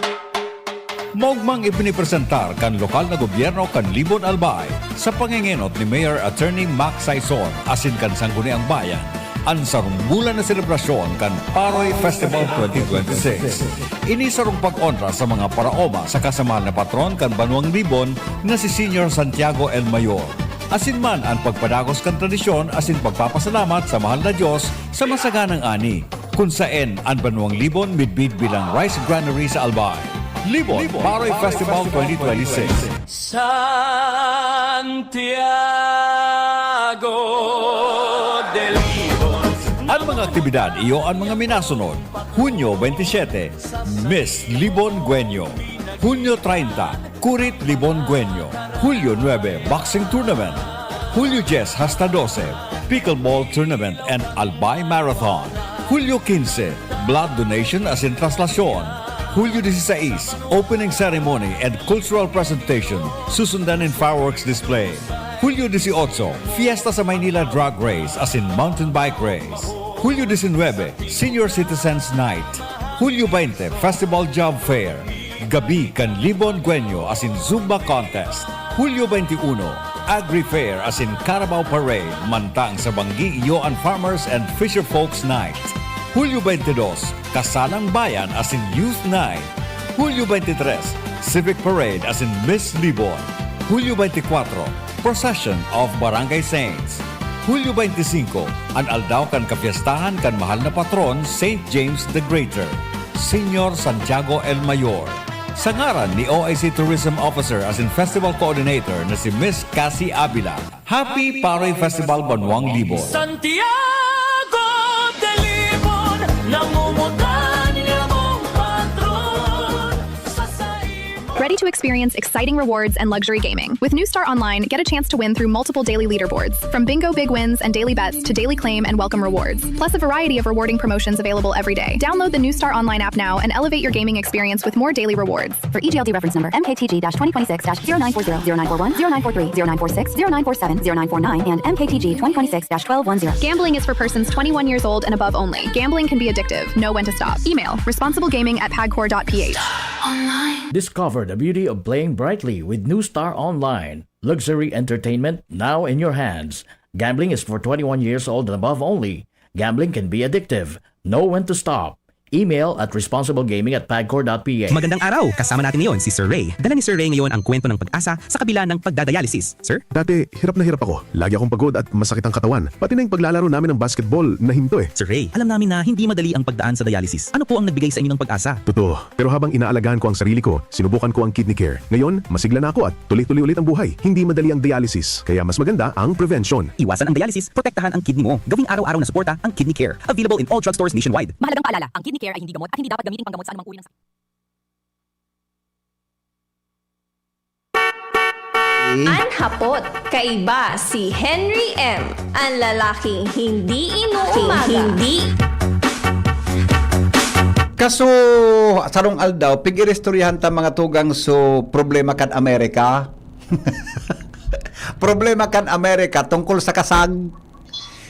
Maogmang ipinipresentar kan lokal na gobyerno kan Libon Albay sa pangengenot ni Mayor Attorney Mac Saison asin kan Sangguniang Bayan an sarong bulan na selebrasyon kan Paroy Festival twenty twenty-six. Ini sarong pag-onra sa mga paraoma saka sa mahal na patron kan banwang Libon na si Señor Santiago el Mayor. Asin man an pagpadagos kan tradisyon asin pagpapasalamat sa mahal na Dios sa masaganang ani, kun saen an banwang Libon midbid bilang rice granary sa Albay. Libon, Libon Paroy Festival twenty twenty-six. Santiago de Libon. An mga aktibidad iyo an mga minasunod. Hunyo twenty-seven, Miss Libon Guenyo. Hunyo treinta, Kurit Libon Guenyo. Hulyo nuebe, Boxing Tournament. Hulyo dyes hasta dose, Pickleball Tournament and Albay Marathon. Hulyo quince, Blood Donation asin Traslasyon. Hulyo dieciséis, Opening Ceremony and Cultural Presentation, susundan nin fireworks display. Hulyo dieciocho, Fiesta sa Maynila Drag Race asin Mountain Bike Race. Hulyo diecinuebe, Senior Citizens Night. Hulyo veinte, Festival Job Fair. Gabi kan Libon Guenyo asin Zumba Contest. Hulyo twenty-one, Agri Fair asin Carabao Parade, mantang sa Banggi iyo an Farmers and Fisher Folks Night. Hulyo twenty-dos, Kasalang Bayan asin Youth Night. Hulyo twenty-tres, Civic Parade asin Miss Libon. Hulyo twenty-kwatro, Procession of Barangay Saints. Hulyo twenty-five, an aldaw kan kapiestahan kan mahal na patron, Saint James the Greater, Señor Santiago el Mayor. Sa ngaran ni O I C Tourism Officer asin Festival Coordinator na si Miss Cassie Avila, Happy Paroy Festival Banwang Libon! Santiago de Libon, nangungutan niya mong patron sa saimo. Ready to experience exciting rewards and luxury gaming? With New Star Online, get a chance to win through multiple daily leaderboards, from bingo big wins and daily bets to daily claim and welcome rewards, plus a variety of rewarding promotions available every day. Download the New Star Online app now and elevate your gaming experience with more daily rewards. For E G L D reference number M K T G dash twenty twenty-six dash zero nine four zero, zero nine four one, zero nine four three, zero nine four six, zero nine four seven, zero nine four nine, and M K T G twenty twenty-six dash twelve one zero. Gambling is for persons twenty-one years old and above only. Gambling can be addictive. Know when to stop. Email responsiblegaming at pagcor dot p h. Discover the beauty of playing brightly with New Star Online. Luxury entertainment now in your hands. Gambling is for twenty-one years old and above only. Gambling can be addictive. Know when to stop. Email at responsiblegaming at pagcor dot p h. Magandang araw! Kasama natin ngayon si Sir Ray. Dala ni Sir Ray ngayon ang kwento ng pag-asa sa kabila ng pagdadialysis. Sir? Dati, hirap na hirap ako. Lagi akong pagod at masakit ang katawan. Pati na yung paglalaro namin ng basketball, nahinto eh. Sir Ray, alam namin na hindi madali ang pagdaan sa dialysis. Ano po ang nagbigay sa inyo ng pag-asa? Totoo. Pero habang inaalagaan ko ang sarili ko, sinubukan ko ang Kidney Care. Ngayon, masigla na ako at tuloy-tuloy ulit ang buhay. Hindi madali ang dialysis, kaya mas maganda ang prevention. Iwasan ang dialysis, protektahan ang kidney mo. Gawing araw-araw na suporta ang Kidney Care. Available in all drugstores nationwide. Mahalagang paalala, ang Kidney Care ay hindi gamot at hindi dapat gamiting panggamot sa anumang uri ng sakit. An hapot, kaiba si Henry M, an lalaking hindi inuumaga. Hindi. Kaso, sarong aldaw, pig-iristoryahan ta mga tugang so problema kan Amerika. Problema kan Amerika tungkol sa kasag.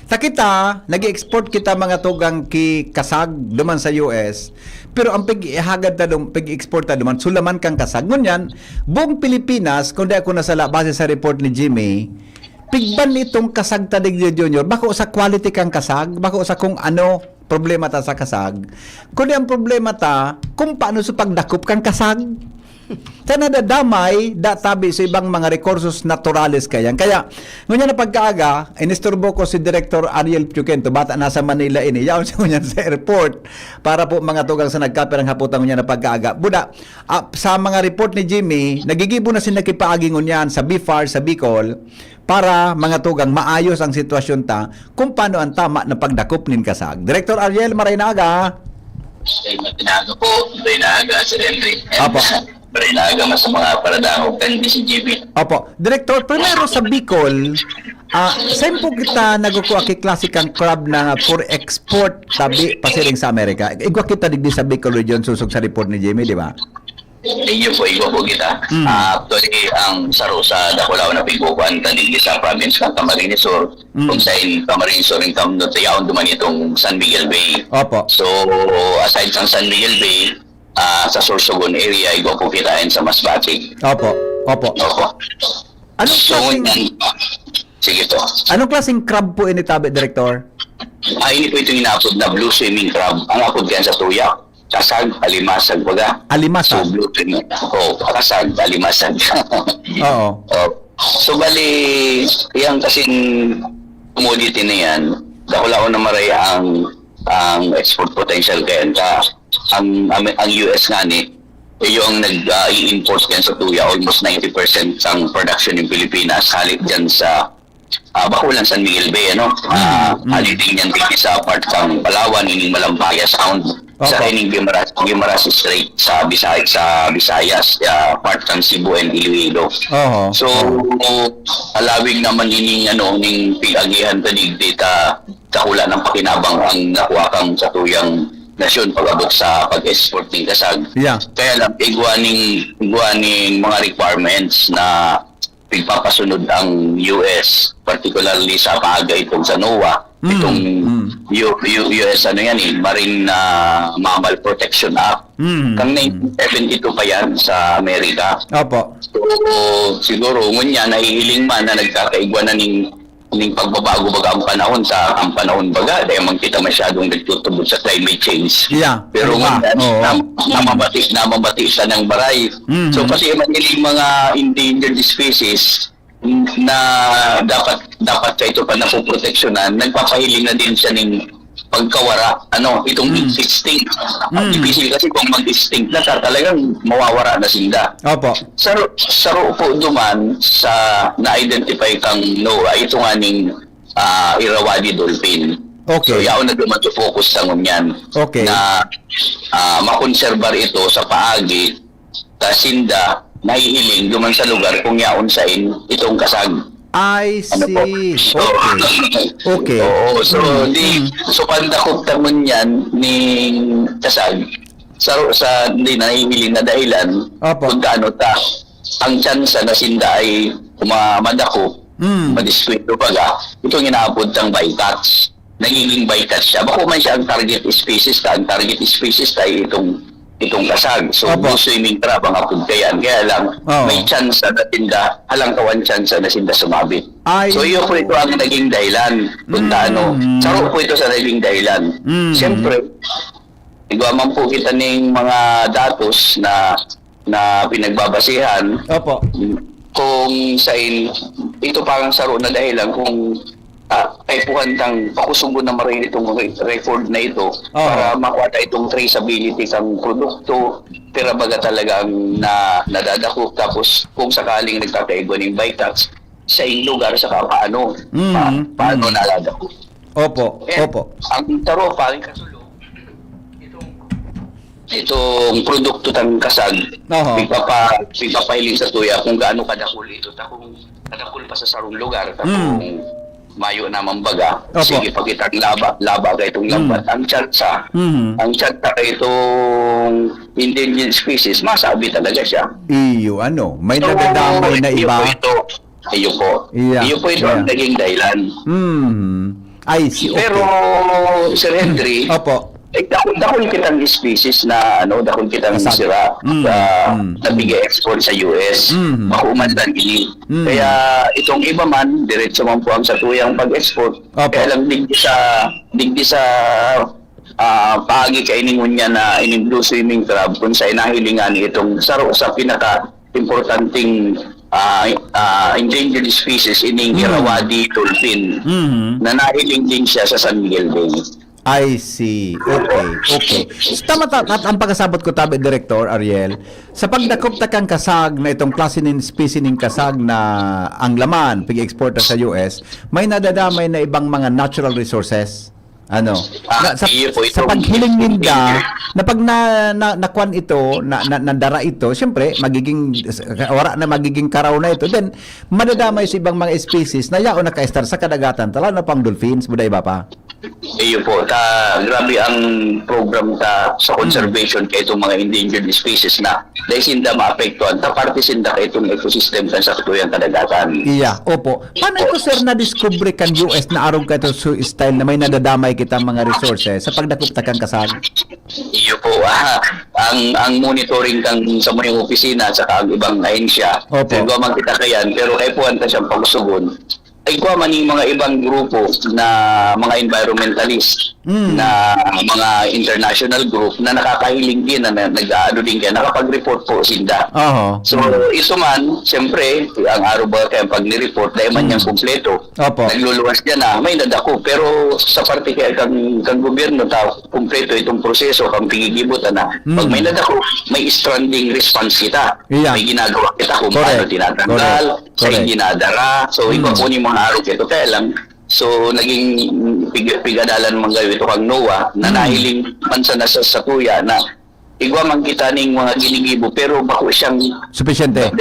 Ta kita, nag-export kita mga tugang ki kasag duman sa U S, pero ang pig-ihagad ta dum-, pig-export ta duman, sulaman kan kasag. Ngunyan, buong Pilipinas, kung di ako nasala, base sa report ni Jimmy, pigban itong kasag ta digdi, Junior. Bako sa quality kan kasag, bako sa kung ano problema ta sa kasag, kundi ang problema ta kung paano sa pagdakop kan kasag. Ta nadadamay, da tabi sa ibang mga recursos naturales kayan. Kaya, ngunyan na pagkaaga, inisturbo ko si Director Ariel Piuquento, bata nasa Manila ini, yaon siya ngunyan sa airport, para po mga tugang sa nagkapirang haputan ngunyan na pagkaaga. Buda, ah, sa mga report ni Jimmy, nagigibo na sila kipaagi ngunyan sa BFAR, sa Bicol, para mga tugang maayos ang sitwasyon ta kung paano ang tama na pagdakop nin kasag. Director Ariel, maray na aga. Ay, magandang aga po. Magandang aga, Sir Henry. Apo. Magandang aga, mas mga paradangog kan B C G B. Opo. Director, primero sa Bicol, ah, saan po kita nagkukua ki klase kan crab na for export tabi pasiring sa Amerika? Igwa kita digdi sa Bicol region, susog sa report ni Jimmy, di ba? Iyo po, igwa po kita. Mm. Ah, actually, ang saro sa dakulaw na pigkukuan ta digdi sa province kan Camarines Sur, Mm. kung sa in Camarines Sur, in Cam-, yaon duman itong San Miguel Bay. Opo. So, aside sa San Miguel Bay, ah, sa Sorsogon area, igwa po kita yan sa Masbate. Opo, opo. Opo. Anong So, klaseng, yan. Sige po. Anong klaseng crab po ini tabi, Director? Ah, ini po itong inaapod na blue swimming crab. Ang apod kaya sa tuya, kasag, alimasag, baga. Alimasag. So, blue swimming. Oh, kasag, alimasag. Oo. Oh. So, bali, yan kasing commodity na yan, dakulaon na maray ang, ang export potential kaya ta. Ang, ang, ang U S nga ni, iyo ang nag, ah, i-import yan sa tuya. Almost ninety percent ang production ng Pilipinas, halik dyan sa, ah, bako lang San Miguel Bay, ano? Ah, Mm, mm. halik din yan din sa part ng Palawan, ining Malampaya Sound, sa Opo. ining Guimaras, Guimaras Strait, sa Bisay-, sa Visayas, ah, part ng Cebu and Iloilo. Oho. So, Oho. alawig naman ining, ano, ning pig-agihan ta digdi ta, dakula ng pakinabang ang nakuha kang sa tuyang nasyon pag-abot sa pag-export ning kasag. Yeah. Kaya lang, igwa ning, igwa ning mga requirements na pigpapasunod ang U S, particularly sa paagay itong sa NOAA, Mm, itong mm. U-, U-, U S, ano yan eh, Marine, ah, Mammal Protection Act. Mm, Kang mm. nineteen seventy-two pa yan sa Amerika. Opo. So, siguro, ngunyan, nahihiling man na nagkakaigwa na ning, ning pagbabago baga ang panahon sa, ang panahon baga, dahil man kita masyadong nagtutubod sa climate change. Yeah. Pero Tama. ngunyan, Oo. nam-, namamati, namamati siya ng baray. Mm. So, pati man ining mga endangered species, na dapat dapat sa ito pa napoproteksyonan, nagpapahiling na din siya ning pagkawara, ano, itong Mm. extinct. Mm. Difícil kasi kung mag-extinct na, ta-, talagang mawawara na sinda. Opo. Saro, saro po duman sa na-identify kang NOAA, ito nga ning, ah, Irrawaddy dolphin. Okay. So, yaon na duman to focus sa ngunyan Okay. na, ah, makonserbar ito sa paagi ta sinda nahihiling duman sa lugar kung yaon sain itong kasag. I Ano po? see. So, Okay. Okay. Oo, so, Mm, di, mm. so, pandakop ta ngunyan ning kasag, sa, sa di nahihiling na dahilan Opo. kung gaano ta ang tsansa na sinda ay kuma-, madakop, Mm. madiskwento baga, itong inaapod tang bycatch. Nagiging bycatch siya. Bako man siya ang target species ta, ang target species ta ay itong, itong kasag. So, Opo. blue swimming crab ang apod kayan. Kaya lang, Oo. may tsansa na sinda, halangkawan tsansa na sinda sumabit. Ay, So, iyo po oo. ito ang naging dahilan kung Mm. gaano. Saro po ito sa naging dahilan. Mm. Siyempre, igwa man po kita ning mga datos na, na pinagbabasihan Opo. kung sain ito parang saro na dahilan kung, ah, kaipuhan tang pakusugon na maray itong re-, record na ito Oo. para makuha ta itong traceability kang produkto, pira baga talaga ang na, nadadakop, tapos kung sakaling nagkakaigwa ning bycatch, sa iyong lugar, saka paano, Mm, pa-, paano mm. nadadakop. Opo, Eh, opo. ang taro, paring kasulo, itong, itong produkto tang kasag, Oho. pigpapa-, pigpapahiling sa tuya kung gaano kadakul ito, ta kung kadakul pa sa sarong lugar, ta Mm. kung mayo naman baga, Opo. sige, pag itang laba, laba ka itong Mm. lambat. Ang tsansa, Mhm. ang tsansa ka itong endangered species, masabi talaga siya. Iyo, ano, may So, nadadamay na iyo iba. po ito. Iyo po. Yeah, Iyo po ito ang yeah. naging dahilan. Mhm. I see, okay. Pero, Sir Henry, Opo. eh, dakul, dakul kitang species na, ano, dakul kitang Kasag. sira Mm, sa, mm, na mm. pig-export sa U S. Mm. Bako man lang ini. Mm. Kaya itong iba man, diretso man po ang satuyang pag-export. Opo. Kaya lang digdi sa, digdi sa, ah, paagi kaini ngunyan na ining blue swimming crab, kung sa inahilingan itong saro sa pinaka importanteng, ah, ah, endangered species ining Mm. Irrawaddy dolphin Mhm. na nahiling din siya sa San Miguel Bay. I see. Okay, okay. So, tama ta-, at ang pagkasabot ko tabi, Director Ariel, sa pagdakop ta kan kasag na itong klase nin species nin kasag na ang laman, pig-export sa U S, may nadadamay na ibang mga natural resources. Ano? Ah, Na, sa, iyo po sa itong paghiling ninda, na pag na, na, nakuan ito, na, na, nadara ito, siyempre, magiging, wala na magiging karaw na ito, then, madadamay sa ibang mga species na yaon nakaestar sa kadagatan, tala na pang dolphins, buda iba pa. Iyo po, ta, grabe ang program ta sa Mm. conservation kay itong mga endangered species na dahil sinda maapektuhan, ta parte sinda kay itong ecosystem kan sa tuyang kadagatan. Iya, opo. Paano ito, sir, na-discover kan U S na arog ka ito su-, style na may nadadamay kita mga resources sa pagdakop ta kan kasag? Iyo po, ah, ang, ang monitoring kang sa mga opisina at saka ang ibang ahensya, Opo. nagwa man kita kayan, pero kaipuhan ta siyang pagsugon. Ay, kuha man yung mga ibang grupo na mga environmentalist, Mm. na mga international group na nakakahiling din, na, na nag-aano din kaya, nakapag-report po sinda. Oho. So, Mm. ito man, siyempre, ang araw ba kaya pag ni-report, dahil man Mm. niyang kumpleto, Opo. nagluluwas niya na, may nadako. Pero sa parte kaya kang, kang gobyerno, ta, kumpleto itong proseso, kang pigigibutan na, pag Mm. may nadako, may stranding response kita. Yeah. May ginagawa kita kung Correct. paano tinatanggal, Correct. sa Correct. dinadara. So, igwa Mm. po ni mga arog ito. Kaya lang, so, naging pig-, pigadalan man kayo ito kang NOAA na Mm. nahiling man sa nasa satuya na igwa man kita ning mga ginigibo, pero bako siyang Sufisyente.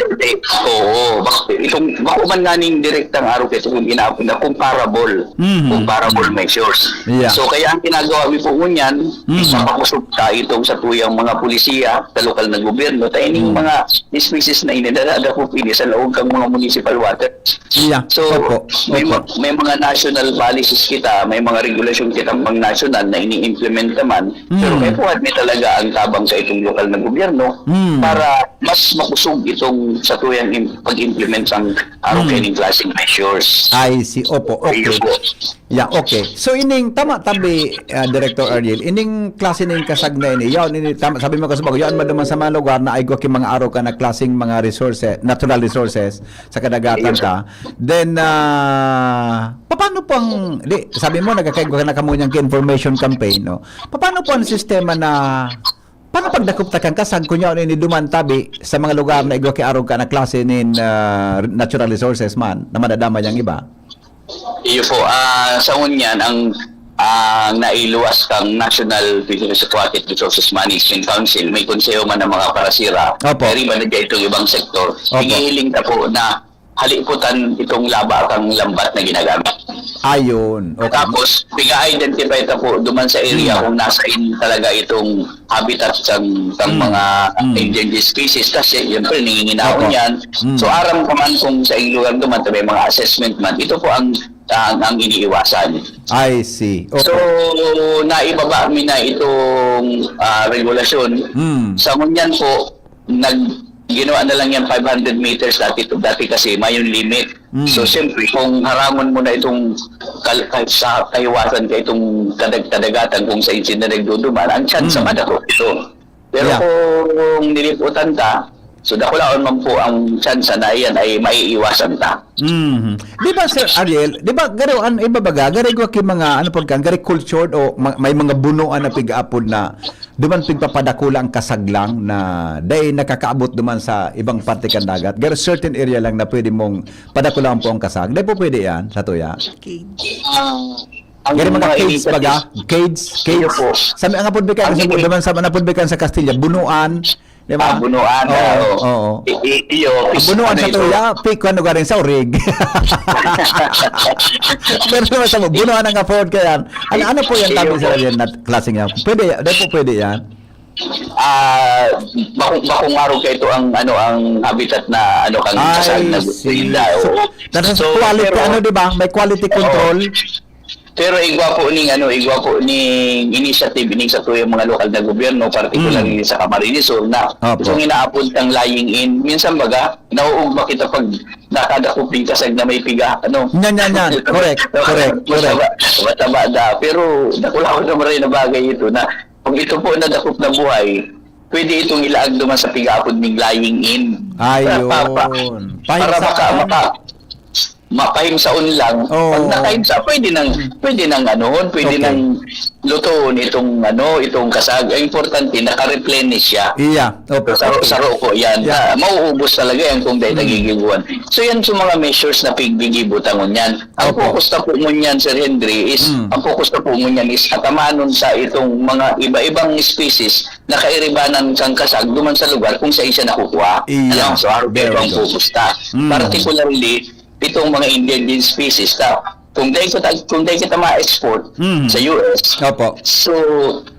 Oo, bak-, itong, bako man nga ning direktang arog ito kung inaapod na comparable. Mm. Comparable Mm. measures. Yeah. So, kaya ang ginagawa mi po ngunyan, Mm. ipapakusog ta itong sa tuyang mga pulisiya, sa lokal na gobyerno, ta ining Mm. mga species na ini, nadadakop ini sa laog kang mga municipal water. Yeah. So, Opo. may Opo. ma-, may mga national policies kita, may mga regulasyon kita pang national na ini-implement naman. Pero Mm. kaya po, may talaga ang tabang sa itong lokal na gobyerno para mas makusog itong sa tuyang im- pag-implement ng araw kaining klaseng measures. I see. Opo, okay. Ayun po. Yeah, okay. So ining tama tabi, ah, Director Ariel, ining klase ning kasag na ini, yaon ini tama, sabi mo kasi bago, yaon man duman sa mga lugar na igwa ki mga araw ka na klaseng mga resources, natural resources sa kadagatan ta. Then ah, paano po ang, di, sabi mo nagkakaigwa na kamo niyang information campaign, no? Paano po ang sistema na paano pagdakop ta kan kasag kun yaon ini duman tabi sa mga lugar na igwa ki arog ka na klase nin ah, natural resources man na madadama yang iba? Iyo po, ah, sa ngunyan, ang ang nailuwas kang National Fisheries Aquatic Resources Management Council, may konseho man ng mga parasira, Opo. Pero iba na dyan itong ibang sektor. Opo. Hinihiling ta po na haliputan itong laba kang lambat na ginagamit. Ayun. Okay. Tapos, piga-identify ta po duman sa area Hmm. kung nasa in talaga itong habitat ng, ng Hmm. mga Hmm. endangered species kasi siyempre nanginginahon Opo. yan. Hmm. So aram ka man kung sa iyong lugar duman may mga assessment man. Ito po ang ang, ang iniiwasan. I see. Okay. So naibaba mi na itong ah, regulasyon. Hmm. Sa ngunyan po, nag ginawa na lang yan five hundred meters dati, dati kasi may yung limit. Mm. So siyempre kung harangon mo na itong kal- kal- sa kahiwasan ka itong kadag kadagatan kung sa insin na nagduduman, ang chance Mm. madako ito. Pero Yeah. kung niliputan ta, so dakulaon man po ang chance na iyan ay maiiwasan ta. Mhm. Di ba, Sir Ariel, di ba, garo, an, iba baga, garo igwa ki mga, ano po kan, garo cultured o ma- may mga bunuan na pig-apod na duman pigpapadakula ang kasaglang na dai nakakaabot duman sa ibang parte kan dagat. Garo certain area lang na pwede mong padakulaon po ang kasag. Dai po pwede yan, sa tuya. Cage. Ang, ang Garo mga cage initiative- baga, cage, cage. Iyo po. Sa mga apod bikan, Ang sa ini- duman sa mga apod bikan sa Castilla, bunuan, di ba? Ah, bunuan, Oo, ah, oo. Oo. I- i- iyo, Ang is- bunuan ano sa ito? tuya, pig, ano garing sa urig. Pero naman sa bunuan ang afford ka yan. Ano, ano po yan, Iyo tabi po. sa yan, na klaseng yan? Pwede, yan? Di po pwede yan? Ah, bakong bakong araw ka ito ang ano ang habitat na ano kang kasal na I see. isda, oo. Nasa So, quality, pero- ano, di ba? May quality control. Pero igwa po ning ano, igwa po ning initiative ning sa tuyang mga lokal na gobyerno, particularly Mm. sa Camarines Sur na Opo. itong inaapod ng lying in. Minsan baga, nauugma kita pag nakadakop din kasag na may piga, ano. Yan, yan, yan. Correct, correct, correct. Mataba, mataba da. Pero dakula ko naman rin na bagay ito na kung ito po nadakop na buhay, pwede itong ilaag naman sa piga-apod ning lying in. Ayun. Para, para, Pahimsa. para maka, maka, mapahimsaon lang. Oo. Pag nakahimsa, pwede nang, pwede nang anuhon, pwede Okay. nang lutuon itong, ano, itong kasag. Ang importante, naka-replenish siya. Iya. Opo. Saro, saro ko yan. Yeah. Ah, mauubos talaga yan kung dahil Mm. nagigibuhan. So yan sa mga measures na pigbigibutangon yan. Ang Opo. focus na po ngunyan, Sir Henry, is Mm. ang focus na po ngunyan is atamanon sa itong mga iba-ibang species na kairibanan kang kasag duman sa lugar kung saan siya nakukuha. Iya. Ano? So, ang Very ang good. focus ta. Mm. Particularly, itong mga endangered species ta. Kung dahil kita, kung dahil kita ma-export Mm. sa U S, Opo. so,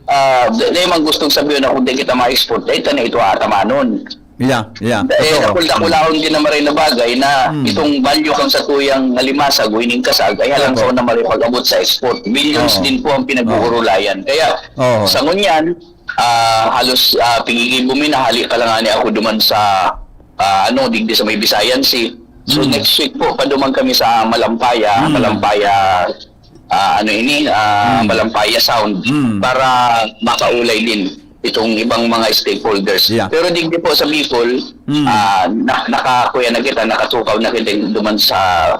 ah, di, di man gustong sabihin na kung dahil kita ma-export, dahil ka na ito atamanon. Yeah, yeah. Eh, Totoo. dakul-dakulaon din na maray na bagay na Hmm. itong value kang satuyang alimasag o ining kasag ay halang Opo. sa una maray pag-abot sa export. Billions Oo. din po ang pinag-uurulayan. Kaya Oo. sa ngunyan, ah, halos ah, pigigibumi na hali ka lang ani ako duman sa ah, ano, digdi sa may Visayan Sea. So Hmm. next week po, paduman kami sa Malampaya, Hmm. Malampaya, ah, ano ini, ah, Hmm. Malampaya Sound Hmm. para makaulay din itong ibang mga stakeholders. Yeah. Pero digdi po sa Bicol, Mm. ah, na, nakakuya na kita, nakatukaw na kita duman sa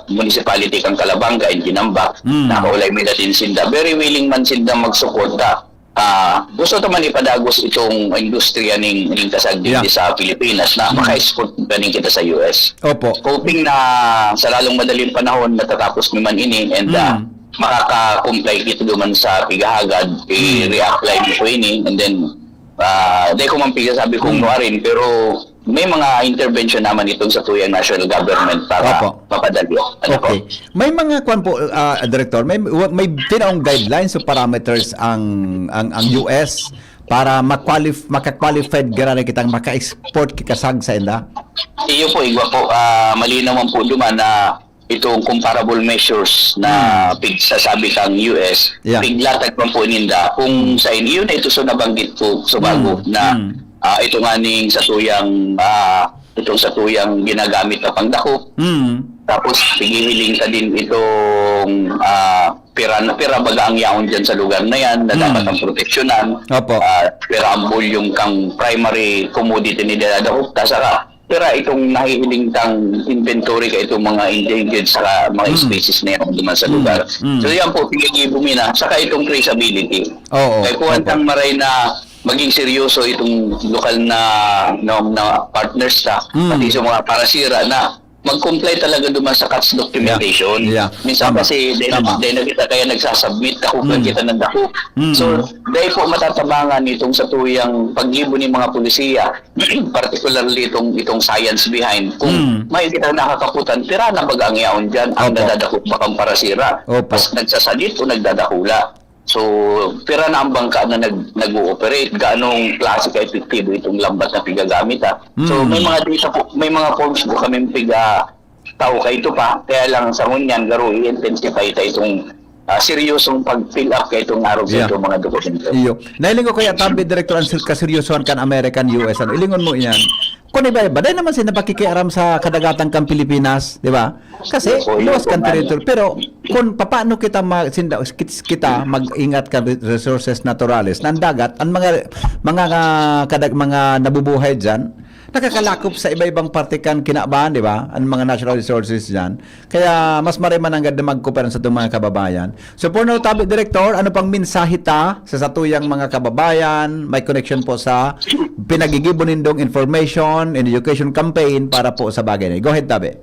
municipality kang Calabanga and Ginambak. Mm. Nakaulay mi na din sinda. Very willing man sinda magsuporta. Ah, gusto ta man ipadagos itong industriya ning, ning kasag digdi Yeah. sa Pilipinas na Mm. maka-export ganing kita sa U S. Opo. Hoping na sa lalong madaling panahon matatapos mi man ini and ah, Mm. makaka-comply kita duman sa pigahagad, Mm. i-reapply mo ko ini, and then ah, di ko man pigasabi kung Mm. nuarin, pero may mga intervention naman itong sa tuyang national government para Opo. mapadali. Ano po? Okay. May mga kwan po, ah, Director, may, may tinaong guidelines o parameters ang ang ang U S para ma-qualif- maka-qualified giraray kitang maka-export ki kasag sa inda? Iyo po, igwa po. Ah, malinaw man po duman na itong comparable measures na pigsasabi kang U S, piglatag man po ninda kung sa inyo na ito so nabanggit po sa bago na ah, ito nga ning satuyang ah, itong satuyang ginagamit na pangdakop. Tapos pighihiling ta din itong ah, pira na pira baga ang yaon dyan sa lugar na yan na dapat ang proteksyonan. Opo. Ah, pira ang volume kang primary commodity ni dadakop ta saka pira itong nahihiling tang inventory ka itong mga endangered saka mga species na yan naman sa lugar. So yan po, pinagibo mi na, saka itong traceability. Oo. Kaya kuwan Opo. tang maray na maging seryoso itong lokal na no, na partners ta, pati sa mga parasira na mag-comply talaga duman sa CATS documentation. Yeah. Yeah. Minsan Tama. kasi dahil, Tama. dahil na kita kaya nagsasubmit, dakop lang kita ng dakop. Mm. So, dahil po matatabangan itong sa tuyang paggibo ni mga polisiya, particularly itong itong science behind kung Mm. may kita nakakaputan, pira na baga ang yaon dyan, ang Opo. nadadakop ba kang parasira, Opo. mas nagsasadit o nagdadakula. So, pira na ang bangka na nag, nag-ooperate, gaanong klase ka epektibo itong lambat na pigagamit, ha? So, Mm. may mga data po, may mga forms po kami piga tao ka ito pa, kaya lang sa ngunyan, garo i-intensify ta itong ah, seryosong pag-fill up kay itong arog Yeah. sa itong mga dokumento. Iyo. Nailing ko kaya tabi, Director, ang sir- kaseryosohan kan American U S. Ano, ilingon mo iyan. Kung iba-iba, dahil naman sila napakikiaram sa kadagatan kan Pilipinas, di ba? Kasi Opo, yun luwas po kan nga. Territory. Pero kung paano kita mag, sinda, kit- kita mag-ingat kan re- resources naturales, na ang dagat, ang mga mga ah, kadag, mga nabubuhay diyan, nakakalakop sa iba-ibang parte kan kinaban, di ba? Ang mga natural resources diyan. Kaya mas maray man nanggad na magkooperasyon sa itong mga kababayan. So, for now, tabi, Director, ano pang mensahe ta sa satuyang mga kababayan? May connection po sa pinagigibo nindong information and education campaign para po sa bagay na. Go ahead, tabi.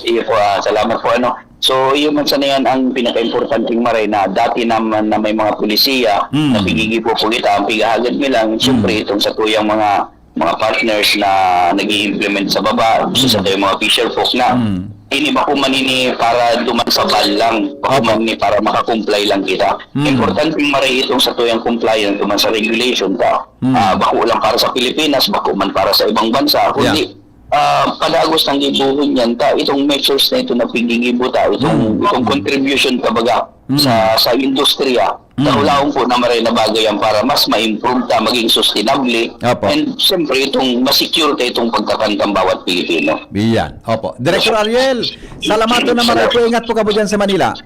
Iyo po, ah, salamat po. Ano. So, iyo man sana yan ang pinaka-importanting maray na dati naman na may mga polisiya Mm. na pigigibo po kita, ang pigahagad nilang, siyempre, itong sa tuyang mga mga partners na nag implement sa baba, gusto sa tuyang mga fisher folk na Mm. ini bako man ini para duman sa bal lang, bako Opo. man ini para makakomply lang kita. Mm. Importanteng maray itong sa tuyang compliance duman sa regulation ta. Mm. Ah, bako lang para sa Pilipinas, bako man para sa ibang bansa, kundi ah, padagos ng gibohon niyan ta, itong measures na ito na pigigibo ta, itong, Mm. itong contribution, kumbaga, Mm. sa, sa industriya, Mm. sa ulaong po na maray na bagay yan para mas ma-improve ta, maging sustainable, Opo. and siyempre itong ma-secure ta itong pagkakantang bawat Pilipino. Iyan. Opo. Director Ariel, salamat na maray po. Ingat po kamo dyan sa Manila.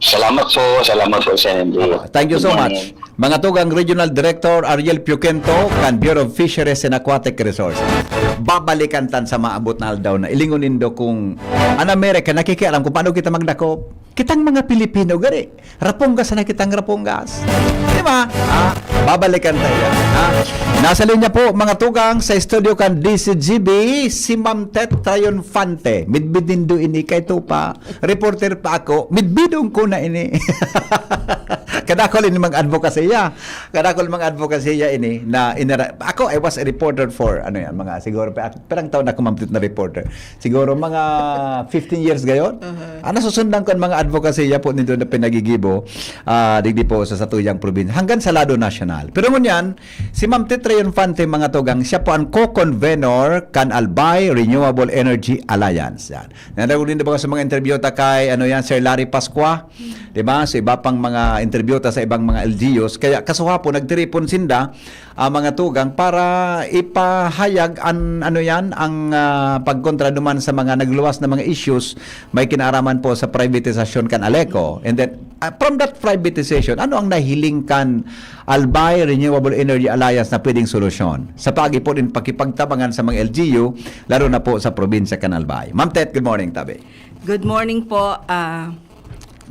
Salamat po, salamat po sa N M D. Opo. Thank you so Good much. morning. Mga tugang Regional Director Ariel Piuquento kan Bureau of Fisheries and Aquatic Resources. Babalikan tan sa maabot na aldaw na ilingon nindo kung an Amerika nakikialam kung paano kita magdakop. Kitang mga Pilipino gari. Rapungas na kitang rapungas. Di ba? Ha? Babalikan tayo. Ha? Nasa linya po, mga tugang, sa studio kan D C G B, si Ma'am Tet Triunfante. Midbid nindo ini kay Tupa. Reporter pa ako. Midbidon ko na ini. Kadakol ini mga advokasya. Kadakol mga advokasya ini na inara-, ako, I was a reporter for, ano yan, mga siguro, pa- parang taon ako, Ma'am Tet, na reporter. Siguro mga fifteen years gayon. Ah, nasusundan ko ang mga advokasya po nito na pinagigibo, ah, digdi po sa satuyang probinsya, hanggang sa lado nasyonal. Pero ngunyan, si Ma'am Tet Triunfante, mga tugang, siya po ang co-convenor kan Albay Renewable Energy Alliance. Yan. Nandang din ba sa mga interview ta kay, ano yan, Sir Larry Pascua? Di ba? Sa iba pang mga interview ta sa ibang mga L G Us. Kaya kasuha po, nagtiripon sinda, ah, mga tugang para ipahayag an, ano yan, ang, ah, pagkontra duman sa mga nagluwas na mga issues may kinaaraman po sa privatization kan Aleco. And then, ah, from that privatization, ano ang nahiling kan Albay Renewable Energy Alliance na pwedeng solusyon sa pag-ipon in pakipagtabangan sa mga L G U, lalo na po sa probinsya kan Albay? Ma'am Tet, good morning, tabi. Good morning po. Ah,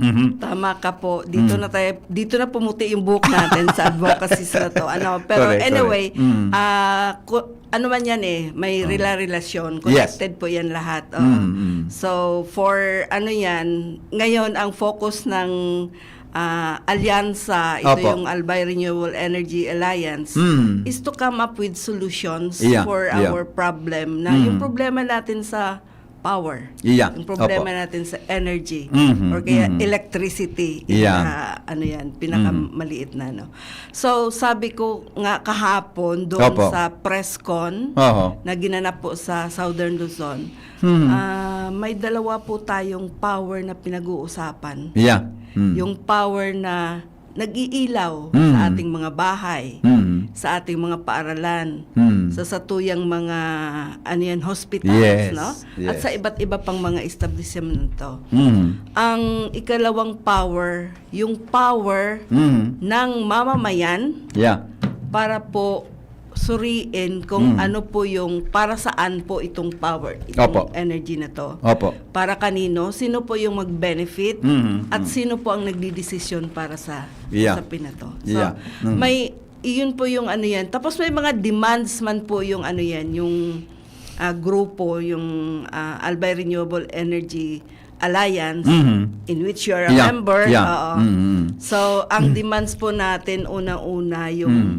Mhm. Tama ka po. Dito Mm. na tayo, dito na pumuti yung buhok natin sa advocacy na to. Ano, pero Correct, anyway, correct. Mm. ah, ku- ano man yan eh, may rela-relasyon, Yes. connected po yan lahat. Oh. Mm, mm. So, for ano yan, ngayon ang focus ng ah, alyansa, ito Opo. yung Albay Renewable Energy Alliance, Mm. is to come up with solutions Yeah, for yeah. our problem. Na Mm. yung problema natin sa power. Yeah. Yung problema Opo. natin sa energy Mhm, or kaya mhm. electricity in Yeah. ah, ano yan, pinakamaliit na, no. So, sabi ko nga kahapon doon Opo. sa press con Oho. na ginanap po sa Southern Luzon, Mhm. ah, may dalawa po tayong power na pinag-uusapan. Yeah. Mm. Yung power na nag-iilaw Mm. sa ating mga bahay, Mm. sa ating mga paaralan, Mm. sa satuyang mga, ano yan, hospitals, Yes, no? yes. At sa iba't iba pang mga establishmento. Mm. Ang ikalawang power, yung power Mm. ng mamamayan Yeah. para po suriin kung Mm. ano po yung, para saan po itong power, itong Opo. energy na to. Opo. Para kanino, sino po yung mag-benefit, Mm, at mm. sino po ang nagdidesisyon para sa Yeah. usapin na to. So, Yeah. Mm. may, iyon po yung ano yan. Tapos may mga demands man po yung ano yan, yung ah, grupo, yung ah, Albay Renewable Energy Alliance, Mhm. in which you are a Yeah. member. Yeah. Oo. Mm, mm. So, ang demands po natin, una-una, yung Mm.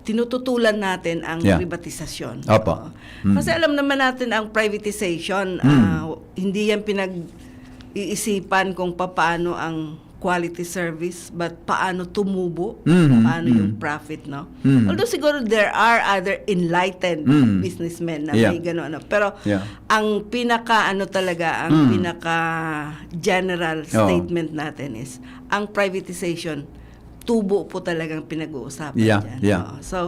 tinututulan natin ang Yeah. privatisasyon. Opo. Oo. Mm. Kasi alam naman natin ang privatization, Mm. ah, hindi yan pinag-iisipan kung papaano ang quality service, but paano tumubo, Mm, paano mm. yung profit, no? Mm. Although siguro there are other enlightened Mm. businessmen na Yeah. may gano'n, ano. Pero Yeah. ang pinaka, ano talaga, ang Mm. pinaka general Oo. statement natin is, ang privatization, tubo po talagang pinag-uusapan Yeah, dyan. yeah. Oo. So,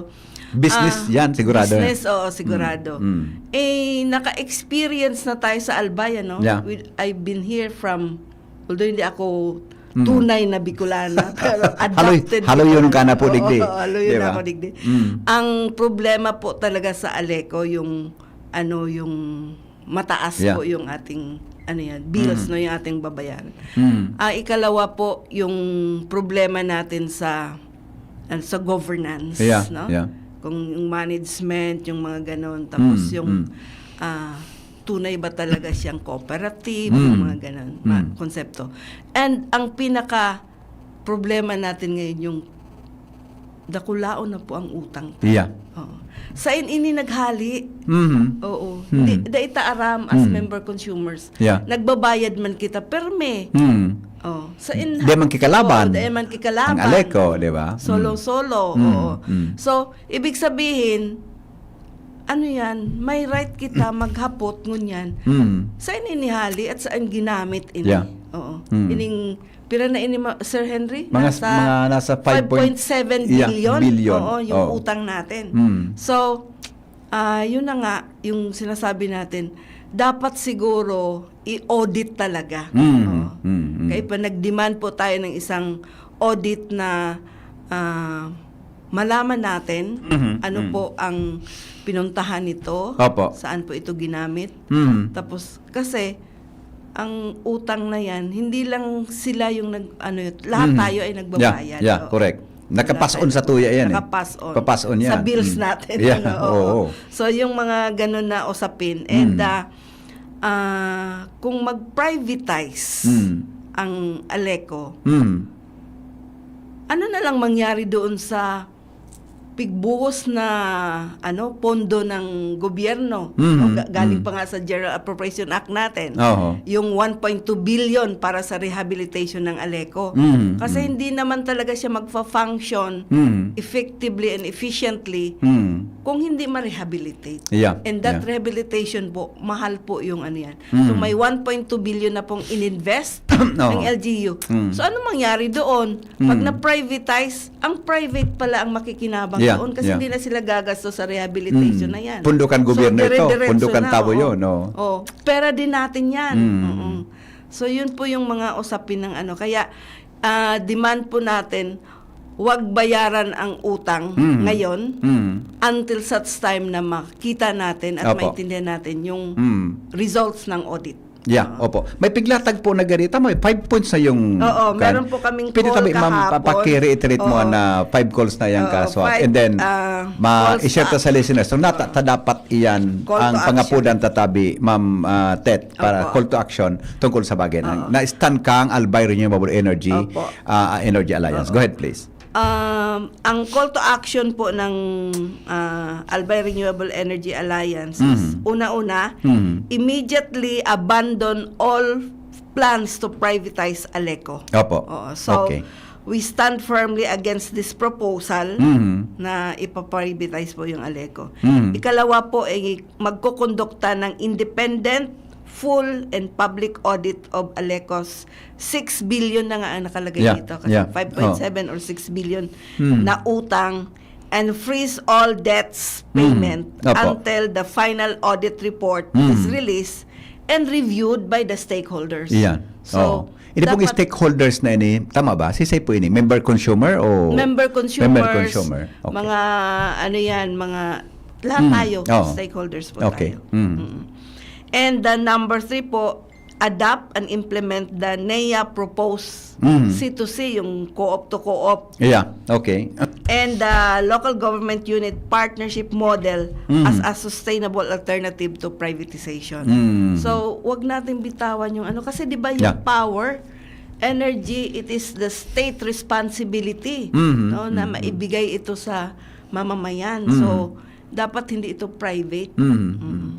Business ah, yan, sigurado yan. Business, oo, sigurado. Mm, mm. Eh, naka-experience na tayo sa Albay, ano? Yeah. We- I've been here from, although hindi ako Mm. tunay na Bicolana, pero Haloy, adopted haloy yun Bicolana. Ka na po, digdi. Oo, haloy yun Di ba? Ako, digdi. Mm. Ang problema po talaga sa Aleco, yung, ano, yung mataas Yeah. po yung ating, ano yan, bills, Mm. no, yung ating babayaran. Mm. Ah, ikalawa po, yung problema natin sa, ano, sa governance, Yeah, no? yeah. Kung yung management, yung mga ganon, tapos Mm, yung mm. ah, tunay ba talaga siyang cooperative, Mm. yung mga ganon, ma- Mm. konsepto. And ang pinaka problema natin ngayon, yung dakulaon na po ang utang. Yeah. Oo. Sa in ini naghali, Mhm. Oo. Hmm. Hindi, dai ta aram as Hmm. member consumers. Yeah. Nagbabayad man kita, perme. Hmm. Oh, sa in Di man kikalaban. Oh, di man kikalaban. Ang Aleco, di ba? Solo-solo. Hmm. Oo. Hmm. So, ibig sabihin, ano yan, may right kita maghapot ngunyan. Hmm. Saan inihali at saan ginamit ini? Yeah. Oo. Hmm. Ining, pira na ini, ma- Sir Henry? Mga, mga nasa five point, five point seven billion. Yeah, billion. Oo, yung Oh. utang natin. Hmm. So, ah, yun na nga, yung sinasabi natin, dapat siguro i-audit talaga. Mm, Oo. mm, mm. Kaya pa nag-demand po tayo ng isang audit na ah, malaman natin Mhm, ano mm. po ang pinuntahan nito, Opo. saan po ito ginamit. Mm. Tapos, kasi, ang utang na yan, hindi lang sila yung nag, ano yun, lahat Mhm. tayo ay nagbabayad. Yeah, yeah, Oo. correct. Nakapason Lahat sa tuya yan eh. Nakapason. Papason yan. Sa bills Mm. natin. Yeah, Oo. oo. So, yung mga ganun na usapin. And, Mm. ah, ah, kung mag-privatize Mm. ang Aleco, Mm. ano na lang mangyari doon sa pigbuhos na ano pondo ng gobyerno Mhm, o ga- galing mhm. pa nga sa General Appropriation Act natin, Oho. yung one point two billion para sa rehabilitation ng Aleco. Mhm, Kasi mhm. hindi naman talaga siya magfa-function Mhm. effectively and efficiently Mhm. kung hindi ma-rehabilitate. Yeah, And that yeah. rehabilitation po, mahal po yung ano yan. So Mhm. may one point two billion na pong ininvest Oo. ng L G U. Mhm. So ano mangyari doon? Pag Mhm. na-privatize, ang private pala ang makikinabang Yeah, doon kasi yeah. hindi na sila gagasto sa rehabilitation Mm. na yan. Pundo kan gobyerno ito, dire-diretso pundo kan na, tao oo. yun, no? Oh, pera din natin yan. Mm. Oo. So yun po yung mga usapin ng ano. Kaya ah, demand po natin, wag bayaran ang utang Mm. ngayon Mm. until such time na makita natin at Opo. maintindihan natin yung Mm. results ng audit. Yeah, Oo. opo. May piglatag po na ganito. May five points na yung Oo, kan- meron po kaming Pwede call tabi, ma'am, kahapon. paki-reiterate mo Oo. na five calls na yung Oo, kaswat. five, And then, ah, ma- calls i-share ta na. sa listeners. So, nata, ta dapat iyan Call ang to pangapudan tatabi, Ma'am ah, Tet, para Opo. call to action tungkol sa bagay na Oo. na-stand ka ang Albay Renewable Energy Opo. ah, Energy Alliance. Oo. Go ahead, please. Um, ang call to action po ng, ah, Albay Renewable Energy Alliance is, Mhm. una-una, Mhm. immediately abandon all plans to privatize Aleco. Opo. Oo. So, Okay. we stand firmly against this proposal Mhm. na ipa-privatize po yung Aleco. Mhm. Ikalawa po, eh, magkokondukta ng independent, full and public audit of Aleco's six billion na nga ang nakalagay Yeah, dito. Kasi yeah. five point seven Oh. or six billion Hmm. na utang and freeze all debts Hmm. payment Opo. until the final audit report Hmm. is released and reviewed by the stakeholders. Iyan. So, Oo. Ini pong dapat stakeholders na ini, tama ba? Sisay po ini? Member consumer o Member consumers, member consumer? Okay. mga ano yan, mga lahat Hmm. tayo, Oo. stakeholders po Okay. tayo. Hmm. Mm. And the number three po, adopt and implement the NEA proposed Mm. C two C, yung co-op to co-op. Yeah, okay. And the local government unit partnership model Mm. as a sustainable alternative to privatization. Mm. So, wag natin bitawan yung ano, kasi di ba yung Yeah. power, energy, it is the state responsibility, Mm. no, na Mm. maibigay ito sa mamamayan. Mm. So, dapat hindi ito private. Mm. Mm.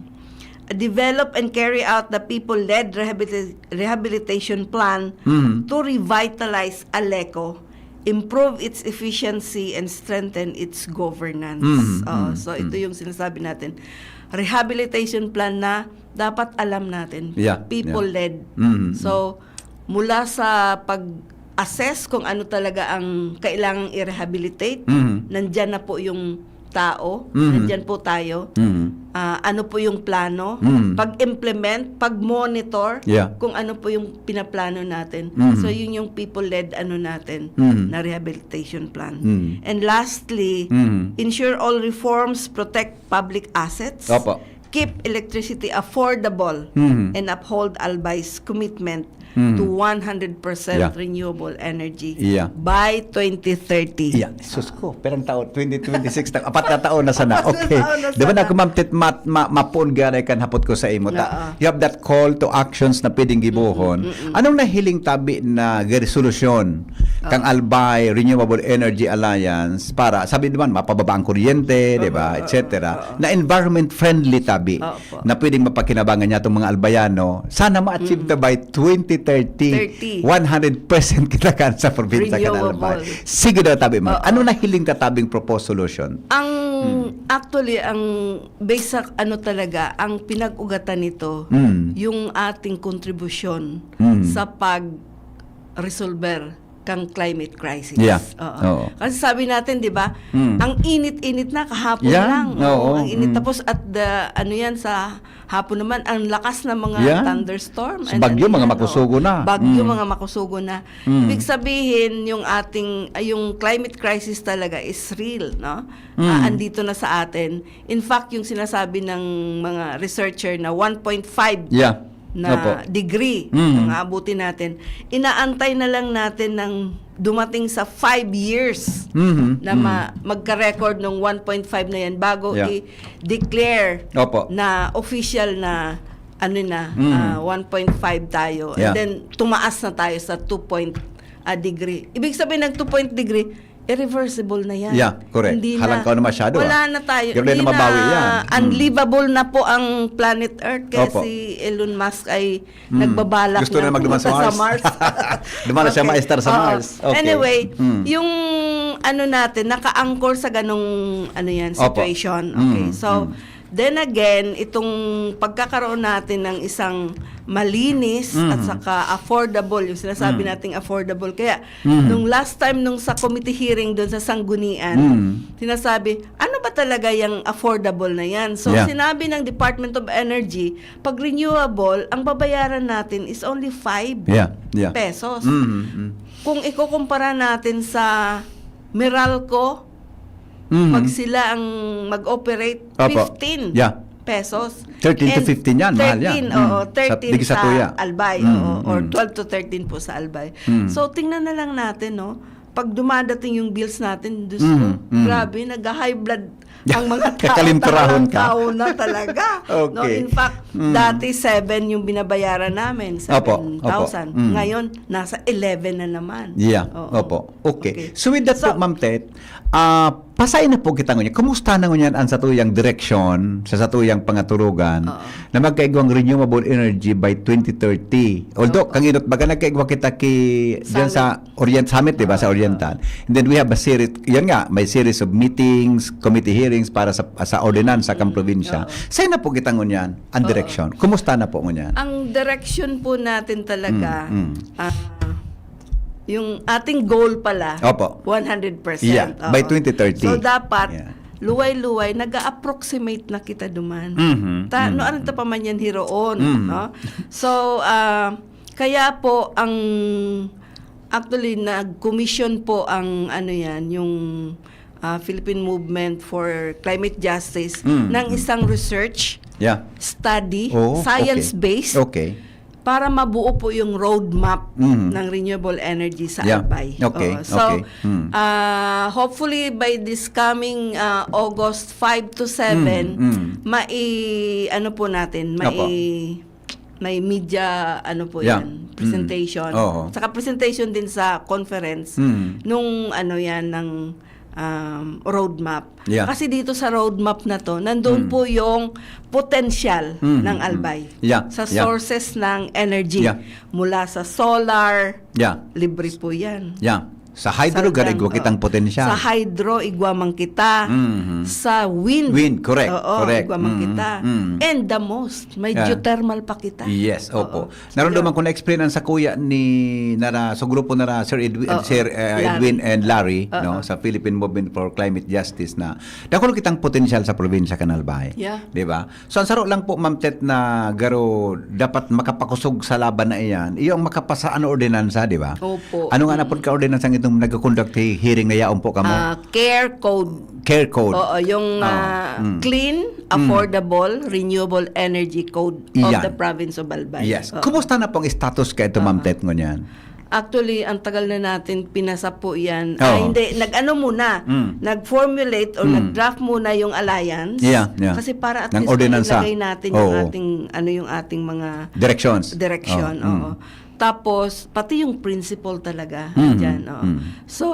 Develop and carry out the people-led rehabilita-, rehabilitation plan Mm. to revitalize Aleco, improve its efficiency, and strengthen its governance. Mm. Oh, Mm. so, ito Mm. yung sinasabi natin. Rehabilitation plan na dapat alam natin. Yeah, yeah. People-led. Mm. So, mula sa pag-assess kung ano talaga ang kailangang i-rehabilitate, Mhm. nandyan na po yung tao, Mhm. nandyan po tayo. Mhm. Ah, ano po yung plano? Mhm. Pag-implement, pag-monitor Yeah. kung ano po yung pinaplano natin. Mhm. So, yun yung people-led ano natin Mhm. na rehabilitation plan. Mhm. And lastly, Mhm. ensure all reforms protect public assets. Opo. Keep electricity affordable Mhm. and uphold Albay's commitment Mhm. to one hundred percent Yeah. renewable energy Yeah. by twenty thirty. Yeah. Sus ko, perang taon, twenty twenty-six na, apat na taon na sana. Apat na Okay. taon na Di ba sana. na ako, ma'am, tit-, mat-, ma-, mapuon gani kan hapot ko sa imo ta. Oo. You have that call to actions na pwedeng gibohon. Mm-mm, mm-mm. Anong nahiling tabi na resolusyon kang Oo. Albay Renewable Energy Alliance para, sabi naman, mapababa ang kuryente, di ba, Oo, oo, et cetera, oo. na environment friendly tabi Opo. na pwedeng mapakinabangan niya itong mga Albayano. Sana ma-achieve Mm. ta by twenty thirty, Thirty. one hundred percent kita kan sa probinsya kan Albay. Renewable. Sige daw tabi, ma'am. Oo. Ano nahiling ta tabing proposed solution? Ang, Hmm. actually, ang base sa ano talaga, ang pinag-ugatan nito, Hmm. yung ating kontribusyon Hmm. sa pag-resolver kang climate crisis. Yeah. Oo. Oo. Kasi sabi natin, di ba, Mm. ang init-init na kahapon Yeah. lang. Oo. Oo, ang init. Mm. Tapos at the, ano yan, sa hapon naman, ang lakas ng mga Yeah. thunderstorm Sa and bagyo, ano mga yan, makusugo oo. na. Bagyo, Mm. mga makusugo na. Mm. Ibig sabihin, yung ating, ay, yung climate crisis talaga is real, no? Mm. Ah, andito na sa atin. In fact, yung sinasabi ng mga researcher na one point five Yeah. na Opo. degree Mm. ang aabutin natin, inaantay na lang natin ng dumating sa five years Mhm. na ma-, Mm. magka-record ng one point five na yan bago Yeah. i-declare Opo. na official na ano na, Mm. ah, one point five tayo. And Yeah. then, tumaas na tayo sa two point, ah, degree. Ibig sabihin ng two point degree, irreversible na yan. Yeah, correct. Hindi Halangkaw na. na masyado, Wala ah. na tayo. Grabe Hindi na mabawi na yan. Mm. unlivable na po ang planet Earth kaya Opo. si Elon Musk ay Mm. nagbabalak Gusto na na magduman sa pumunta sa Mars. Mars. Duman na siya Okay. maestar sa Oo. Mars. Okay. Anyway, Mm. yung ano natin, naka-anchor sa ganong, ano yan, Opo. situation. Okay, Mm, so, mm. then again, itong pagkakaroon natin ng isang malinis Mm. at saka affordable, yung sinasabi Mm. nating affordable. Kaya, Mm. nung last time, nung sa committee hearing doon sa Sanggunian, Mm. sinasabi, "Ano ba talaga yung affordable na yan?" So, Yeah. sinabi ng Department of Energy, pag renewable, ang babayaran natin is only five Yeah, yeah. pesos. Mm, mm. Kung ikukumpara natin sa Meralco, Mm. pag sila ang mag-operate, Opo. fifteen Yeah. pesos. Thirteen to And fifteen yan, mahal yan. thirteen, Mm. oo, Sa, thirteen digi sa sa Tuya. Albay, Mm, oo, or mm. twelve to thirteen po sa Albay. Mm. So, tingnan na lang natin, no? Pag dumadating yung bills natin, Diyos ko, Mm, mm. grabe, nag-high blood Ang mga tao Kakalimturahon talagang ka. tao na talaga. No? Okay. In fact, Mm. dati seven yung binabayaran namin, Opo, opo. seven thousand. Mm. Ngayon, nasa eleven na naman. Yeah, Oo. opo. Okay. Okay. So with that So po, Ma'am Tet, ah, pasay na po kita ngunyan. Kumusta na ngunyan ang satuyang direksyon, sa satuyang pangaturugan, Oo. na magkaigwang renewable energy by twenty thirty? Although, Oo. kanginot baga nagkaigwa kita ki, dyan Summit. sa Orient Summit, di ba, sa Oo. Oriental. And then we have a series, yan nga, may series of meetings, committee hearings para sa sa ordinansa kang Mm, probinsya. oo. Saan na po kita ngunyan ang Oo. direksyon? Kumusta na po ngunyan? Ang direksyon po natin talaga, Mm, mm. ah, yung ating goal pala, Opo. one hundred percent. Yeah, by Oo. twenty thirty. So, dapat, Yeah. luway-luway, nag-a-approximate na kita duman. Mhm, Ta, no, mhm. aron ta pa man yan hiroon, Mhm. no? So, ah, kaya po, ang, actually, nag-commission po ang, ano yan, yung, ah, Philippine Movement for Climate Justice Mm, ng mm. isang research Yeah. study, Oh, okay. science-based, Okay. para mabuo po yung roadmap Mhm. ng renewable energy sa Yeah. Albay. Okay, Oo. So, okay. Mm. ah, hopefully by this coming, ah, August five to seven, Mm, mm. mai-, ano po natin, Apo. mai-, may media, ano po Yeah. yan, Mm. presentation. Oo. Saka presentation din sa conference Mm. nung, ano yan, ng, um, roadmap. Yeah. Kasi dito sa roadmap na to, nandun Mm. po yung potensyal Mm, ng mm. Albay Yeah, sa yeah. sources ng energy. Yeah. Mula sa solar, Yeah. libre po yan. Yeah. Sa hydro, Sa gari, igwa dam-, kitang oh. potensyal. Sa hydro, igwa man kita. Mhm. Sa wind. Wind, correct, Oo, correct. igwa man Mm, kita. mm. And the most, may Yeah. geothermal pa kita. Yes, Oo. opo. Naramdaman Yeah. ko, na-explain ang sakuya ni, nara, sa grupo nara Sir Edwin, Oo. Sir, eh, Larry. Edwin and Larry, Oo. no, sa Philippine Movement for Climate Justice na dakul kitang potensyal sa probinsya kan Albay. Yeah. Di ba? So, ang saro lang po, Ma'am Tet, na garo dapat makapakusog sa laban na iyan, iyo ang makapasa an ordinansa, di ba? Opo. Ano nga na Mm. pod ka ordinansa itong nagko-conduct hi-, hearing na yaon po kamo? Ah, care code. Care code. Oo, yung, Oo. ah, Mm. clean, Mm. affordable, renewable energy code of Iyan. the province of Albay. Yes. Oo. Kumusta na pong status ka ito, Ma'am Oo. Tet, ngunyan? Actually, ang tagal na natin pinasa po yan. Oo. Ah, hindi. Nag-ano muna, Mm. nag-formulate or Mm. nag-draft muna yung alliance. Yeah, yeah. Kasi para at Ng least ordinansa. mailagay natin yung Oo. ating, ano, yung ating mga Directions. direction, Oo. oo. Mm. Tapos, pati yung principle talaga, Mm, dyan, oo. mm. So,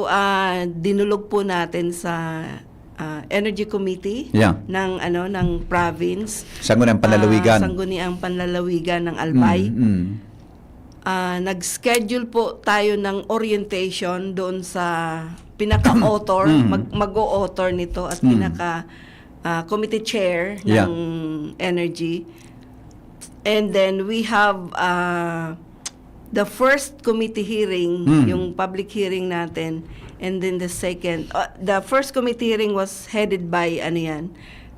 ah, dinulog po natin sa, ah, Energy Committee Yeah. ng, ano, ng province. Sangguniang Panlalawigan. Ah, Sangguniang Panlalawigan ng Albay. Mm, mm. Ah, nag-schedule po tayo ng orientation doon sa pinaka-author, Mm. mag-, mag-o-author nito at Mm. pinaka, ah, committee chair Yeah. ng energy. And then we have, ah, the first committee hearing, Mm. yung public hearing natin, and then the second, ah, the first committee hearing was headed by, ano yan,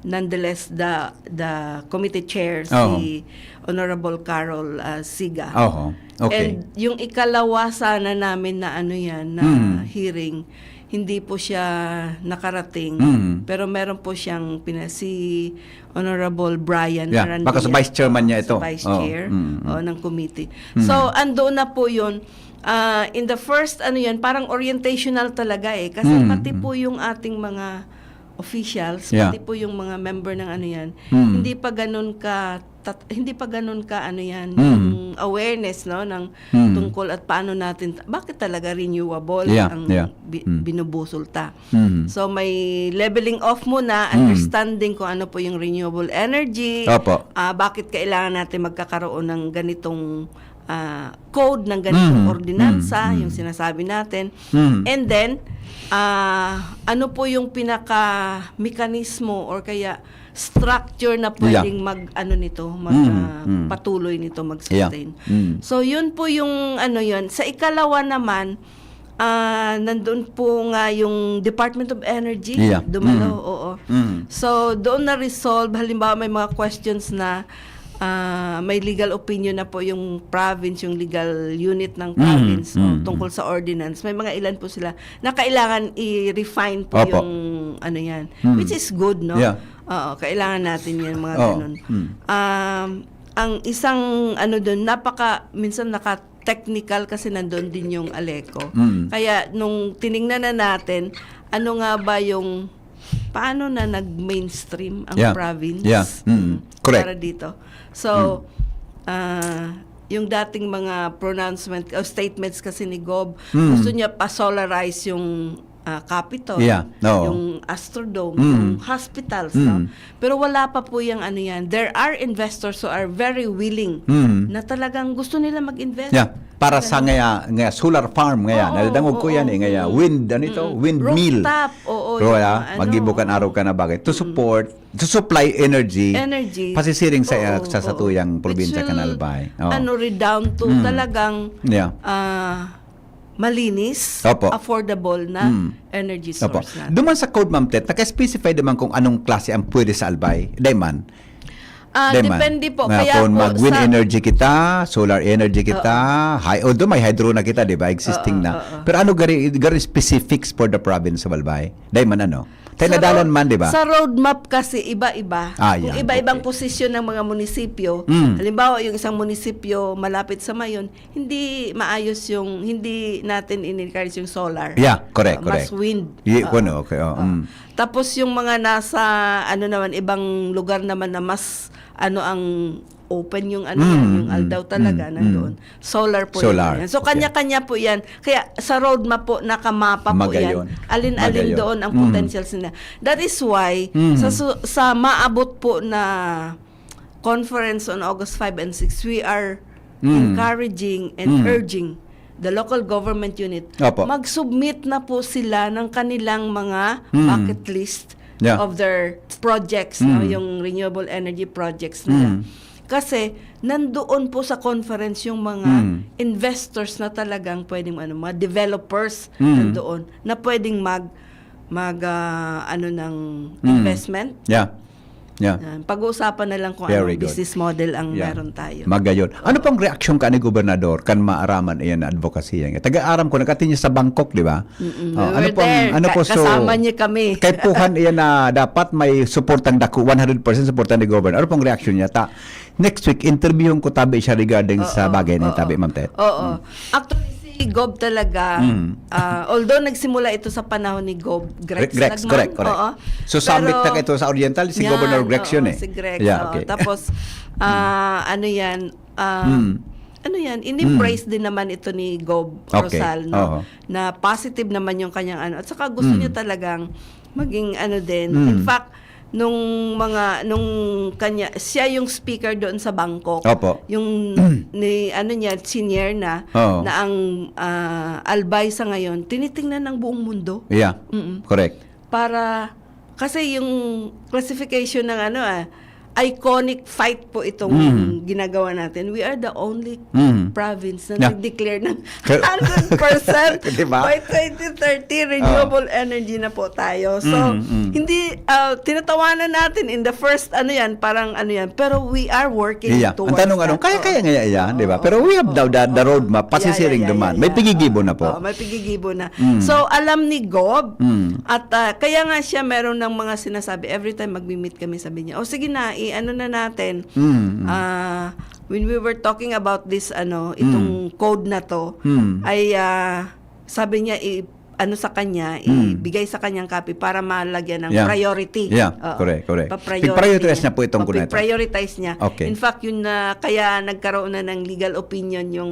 nonetheless, the, the committee chair, Oo. si Honorable Carol, ah, Siga. Oo. Okay. And yung ikalawa sana namin na ano yan, na Mm. hearing, hindi po siya nakarating. Mm. Pero meron po siyang pina-, si Honorable Brian Yeah, Arandia. baka sa vice chairman niya Oo, ito. sa vice Oo. chair, Mm, mm. oo, ng committee. Mm. So, andoon na po yun. Ah, in the first, ano yan, parang orientational talaga eh. Kasi Mm, pati mm. po yung ating mga officials, Yeah. pati po yung mga member ng ano yan, Mm. hindi pa ganun ka tat-, hindi pa ganun ka, ano yan, Mm. yung awareness, no, ng Mm. tungkol at paano natin, bakit talaga renewable Yeah, ang yeah. bi-, Mm. binubusol ta. Mm. So, may leveling off muna, Mm. understanding kung ano po yung renewable energy, Opo. ah, bakit kailangan natin magkakaroon ng ganitong, ah, code, ng ganitong Mm. ordinansa, Mm. yung Mm. sinasabi natin. Mm. And then, ah, ano po yung pinaka-mekanismo or kaya structure na Yeah. pwedeng mag, ano nito, mag, Mm, ah, mm. patuloy nito, mag-sustain. Yeah. Mm. So, yun po yung, ano yun. Sa ikalawa naman, ah, nandun po nga yung Department of Energy, Yeah. dumalo, Mm. oo. Mm. So, doon na-resolve, halimbawa may mga questions na, ah, may legal opinion na po yung province, yung legal unit ng Mm, province, o mm, tungkol mm. sa ordinance. May mga ilan po sila na kailangan i-refine po Opo. yung ano yan. Mm. Which is good, no? Yeah. Oo, kailangan natin yan, mga Oo. ganun. Mm. Um, ang isang ano dun, napaka, minsan naka-technical kasi nandun din yung ALECO. Mm. Kaya nung tiningnan na natin, ano nga ba yung paano na nag-mainstream ang Yeah. province Yeah. Mm. mm, Correct. para dito. So, ah, yung dating mga pronouncement o statements kasi ni Gob, Mm. gusto niya pa-solarize yung ah, Capitol, Yeah. Oo. yung Astrodome, Mm. yung hospitals, no? Mm. Pero wala pa po yung ano yan. There are investors who are very willing Mm. na talagang gusto nila mag-invest. Yeah. Para sa Ganun. ngaya, ngaya solar farm ngaya. Oo, Nadangog ko oo. yan eh. Ngaya wind, ano ito? Mm-mm. Windmill. Rooftop, oo, Pero yung wala, mga ano, magibo kan araw ka na bagay. To support, to supply energy, Energy. pasisiring sa, Oo, sa oo. satuyang Which probinsya will, kan Albay. Oo. ano, redound to Mm. talagang Yeah. ah, malinis, Opo. affordable na Mm. energy Opo. source natin. Duman sa Code, Ma'am Tet, naka-specify naman kung anong klase ang pwede sa Albay. Dayman. Ah, Dayman. Depende po. Nga Kaya kung po mag-wind sa energy kita, solar energy kita, hay-, although may hydro na kita, di ba? Existing Oo, na. oo. Pero ano gari, gari specifics for the province of Albay? Dayman ano? Tayo Sa nadalan road- man, di ba? Sa roadmap kasi, iba-iba. Ah, Kung yan. Iba-ibang Okay. posisyon ng mga munisipyo, Mm. halimbawa, yung isang munisipyo malapit sa Mayon, hindi maayos yung, hindi natin in-encourage yung solar. Yeah, correct, Uh, mas correct. wind. Ye-, Oo. kuno, okay, oh, Oo. mm. Tapos yung mga nasa, ano naman, ibang lugar naman na mas, ano, ang open yung, ano, Mm, yan, yung mm, aldaw talaga, mm, nandoon. mm. Solar po Solar. Yan. So, Okay. Kanya-kanya po yan. Kaya sa roadmap po, nakamapa po Magayon. Yan. Alin-alin Magayon. Doon ang Mm. Potentials nila. That is why, Mm. sa, su- sa maabot po na conference on August five and six, we are Mm. encouraging and Mm. urging the local government unit, Opo. Mag-submit na po sila ng kanilang mga Mm. bucket list Yeah. of their projects, no? Mm. Yung renewable energy projects nila. Mm. Kasi nandoon po sa conference yung mga Mm. investors na talagang pwedeng, ano, mga developers Mm. nandoon na pwedeng mag mag ah, ano ng Mm. investment. Yeah. Yeah. Yan. Pag-uusapan na lang kung Very anong good. Business model ang Yeah. Meron tayo. Magayon. Ano pong reaksyon ka ni Gobernador kan maaraman iyan na advocacy yan? Taga-aram ko, nagkati niya sa Bangkok, di ba? Mm-mm. Oh, We ano were pong, there. ano po, Ka- so, kasama niya kami. Kaipuhan iyan na dapat may suportang dako, one hundred percent suporta ni Governor. Ano pong reaksyon niya? Ta, next week, interviewin ko tabi siya regarding sa Oo, bagay na oo. Tabi, Ma'am Tet. Oo. Actually, si Gob talaga, Mm. ah, although nagsimula ito sa panahon ni Gob Grex, Grex, Lagman, correct, correct. Oo. So, summit Pero na ito sa Oriental, si Yan, Governor Grex oo, yun eh. Si Grex, Yeah, oo. okay. Tapos, ah, ano yan, ah, Mm. ano yan, in-embrace din naman ito ni Gob Okay. Rosal, no? Oo. Na positive naman yung kanyang ano. At saka gusto Mm. niya talagang maging ano din. Mm. In fact, nung mga, nung kanya, siya yung speaker doon sa Bangkok. Opo. Yung ni, ano niya, senior na, Oo. na ang ah, Albay sa ngayon, tinitingnan ng buong mundo. Yeah, Mm-mm. correct. Para, kasi yung classification ng ano ah, iconic fight po itong Mm. ginagawa natin. We are the only Mm. province na Yeah. nag-declare ng Pero- hundred percent Di ba? by twenty thirty, renewable energy na po tayo. So, Mm, mm. hindi, ah, tinatawanan natin in the first, ano yan, parang ano yan, pero we are working Iya. towards Ang tanong that. anong, kaya, Oo. kaya ngaya yan, di ba? Oo. Pero we have the, the, the Oo. roadmap, Yeah, pasisiring yeah, yeah, duman. yeah, May yeah. pigigibo na po. Oo, may pigigibo na. Mm. So, alam ni Gob, Mm. at ah, kaya nga siya meron ng mga sinasabi, every time magmi-meet kami, sabi niya, "O sige na, i-ano na natin." Mm, mm. Ah, when we were talking about this, ano, itong code na to, Mm. ay ah, sabi niya, i- ano sa kanya, Mm. ibigay sa kanyang copy para malagyan ng Yeah. priority. Yeah, Oo. correct, correct. Pa-priority Pig-prioritize niya. niya po itong O, code na ito. Pig-prioritize niya. Okay. In fact, yun na, kaya nagkaroon na ng legal opinion yung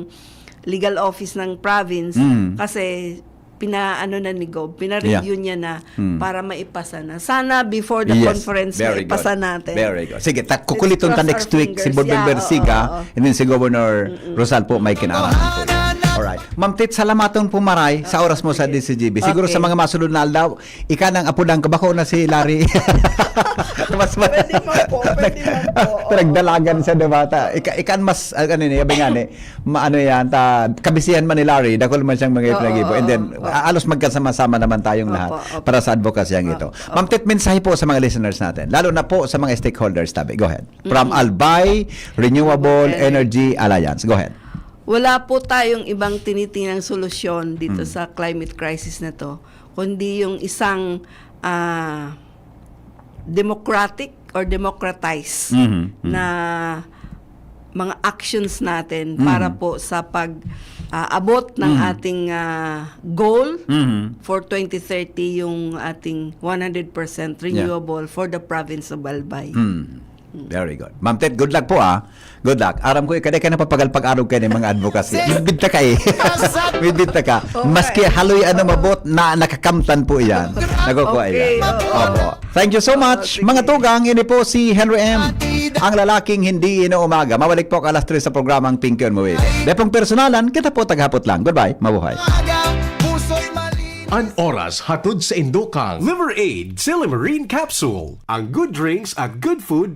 legal office ng province Mm. kasi pinaano na ni Gob, pina-review Yeah. niya na Mm. para maipasa na. Sana before the Yes, conference, very maipasa good. natin. Very good. Sige, ta- kukuliton Let's ta cross next our week si fingers. Borbing Yeah, Bersiga, oo, oo. And then si Governor Rosal po may kinaaram po. Alright. Ma'am Tet, salamaton po maray sa oras mo sa D Z G B. Siguro Okay. Sa mga masunod na aldaw, ika nang apudan ko, bako na si Larry. Mas ma- Pwede man po, pwede man po. Oo. Pinagdalagan sa debata. Ika, ikan mas, ah, ano ni, yabi nga ni, maano yan, ta, kabisihan man ni Larry, dakul man siyang mga Oo, ipinagibo. And then, oo, oo. a- alos magkasama-sama naman tayong Opo, lahat opo. Para sa advocacy ang Opo, ito. opo. Ma'am Tet, mensahe po sa mga listeners natin, lalo na po sa mga stakeholders, tabi. Go ahead. From Albay Renewable Renewable Energy Alliance. Go ahead. Wala po tayong ibang tinitinang solusyon dito Mm. sa climate crisis na to, kundi yung isang ah, democratic or democratize Mhm, mhm. na mga actions natin para po sa pag ah, abot ng ating ah, goal for twenty thirty, yung ating one hundred percent renewable for the province of Albay. Very good. Ma'am Tet, good luck po, ah. Good luck. Aram ko, ikada ka napapagal pag-arog kayo ng mga advocacy. Midbid ta ka eh. Midbid ta ka. Maski haloy ano mabot na nakakamtan po iyan. Nakukuha Okay, iyan. oo. Opo. Thank you so much. Mga tugang, ini po si Henry M. Ang lalaking hindi inuumaga. Mabalik po ako alas tres sa programang Pinky on Mawid. Depong personalan, kita po taghapot lang. Goodbye. Mabuhay. An oras hatod sa indokang Liver Aid Silimarine Capsule. Ang good drinks at good food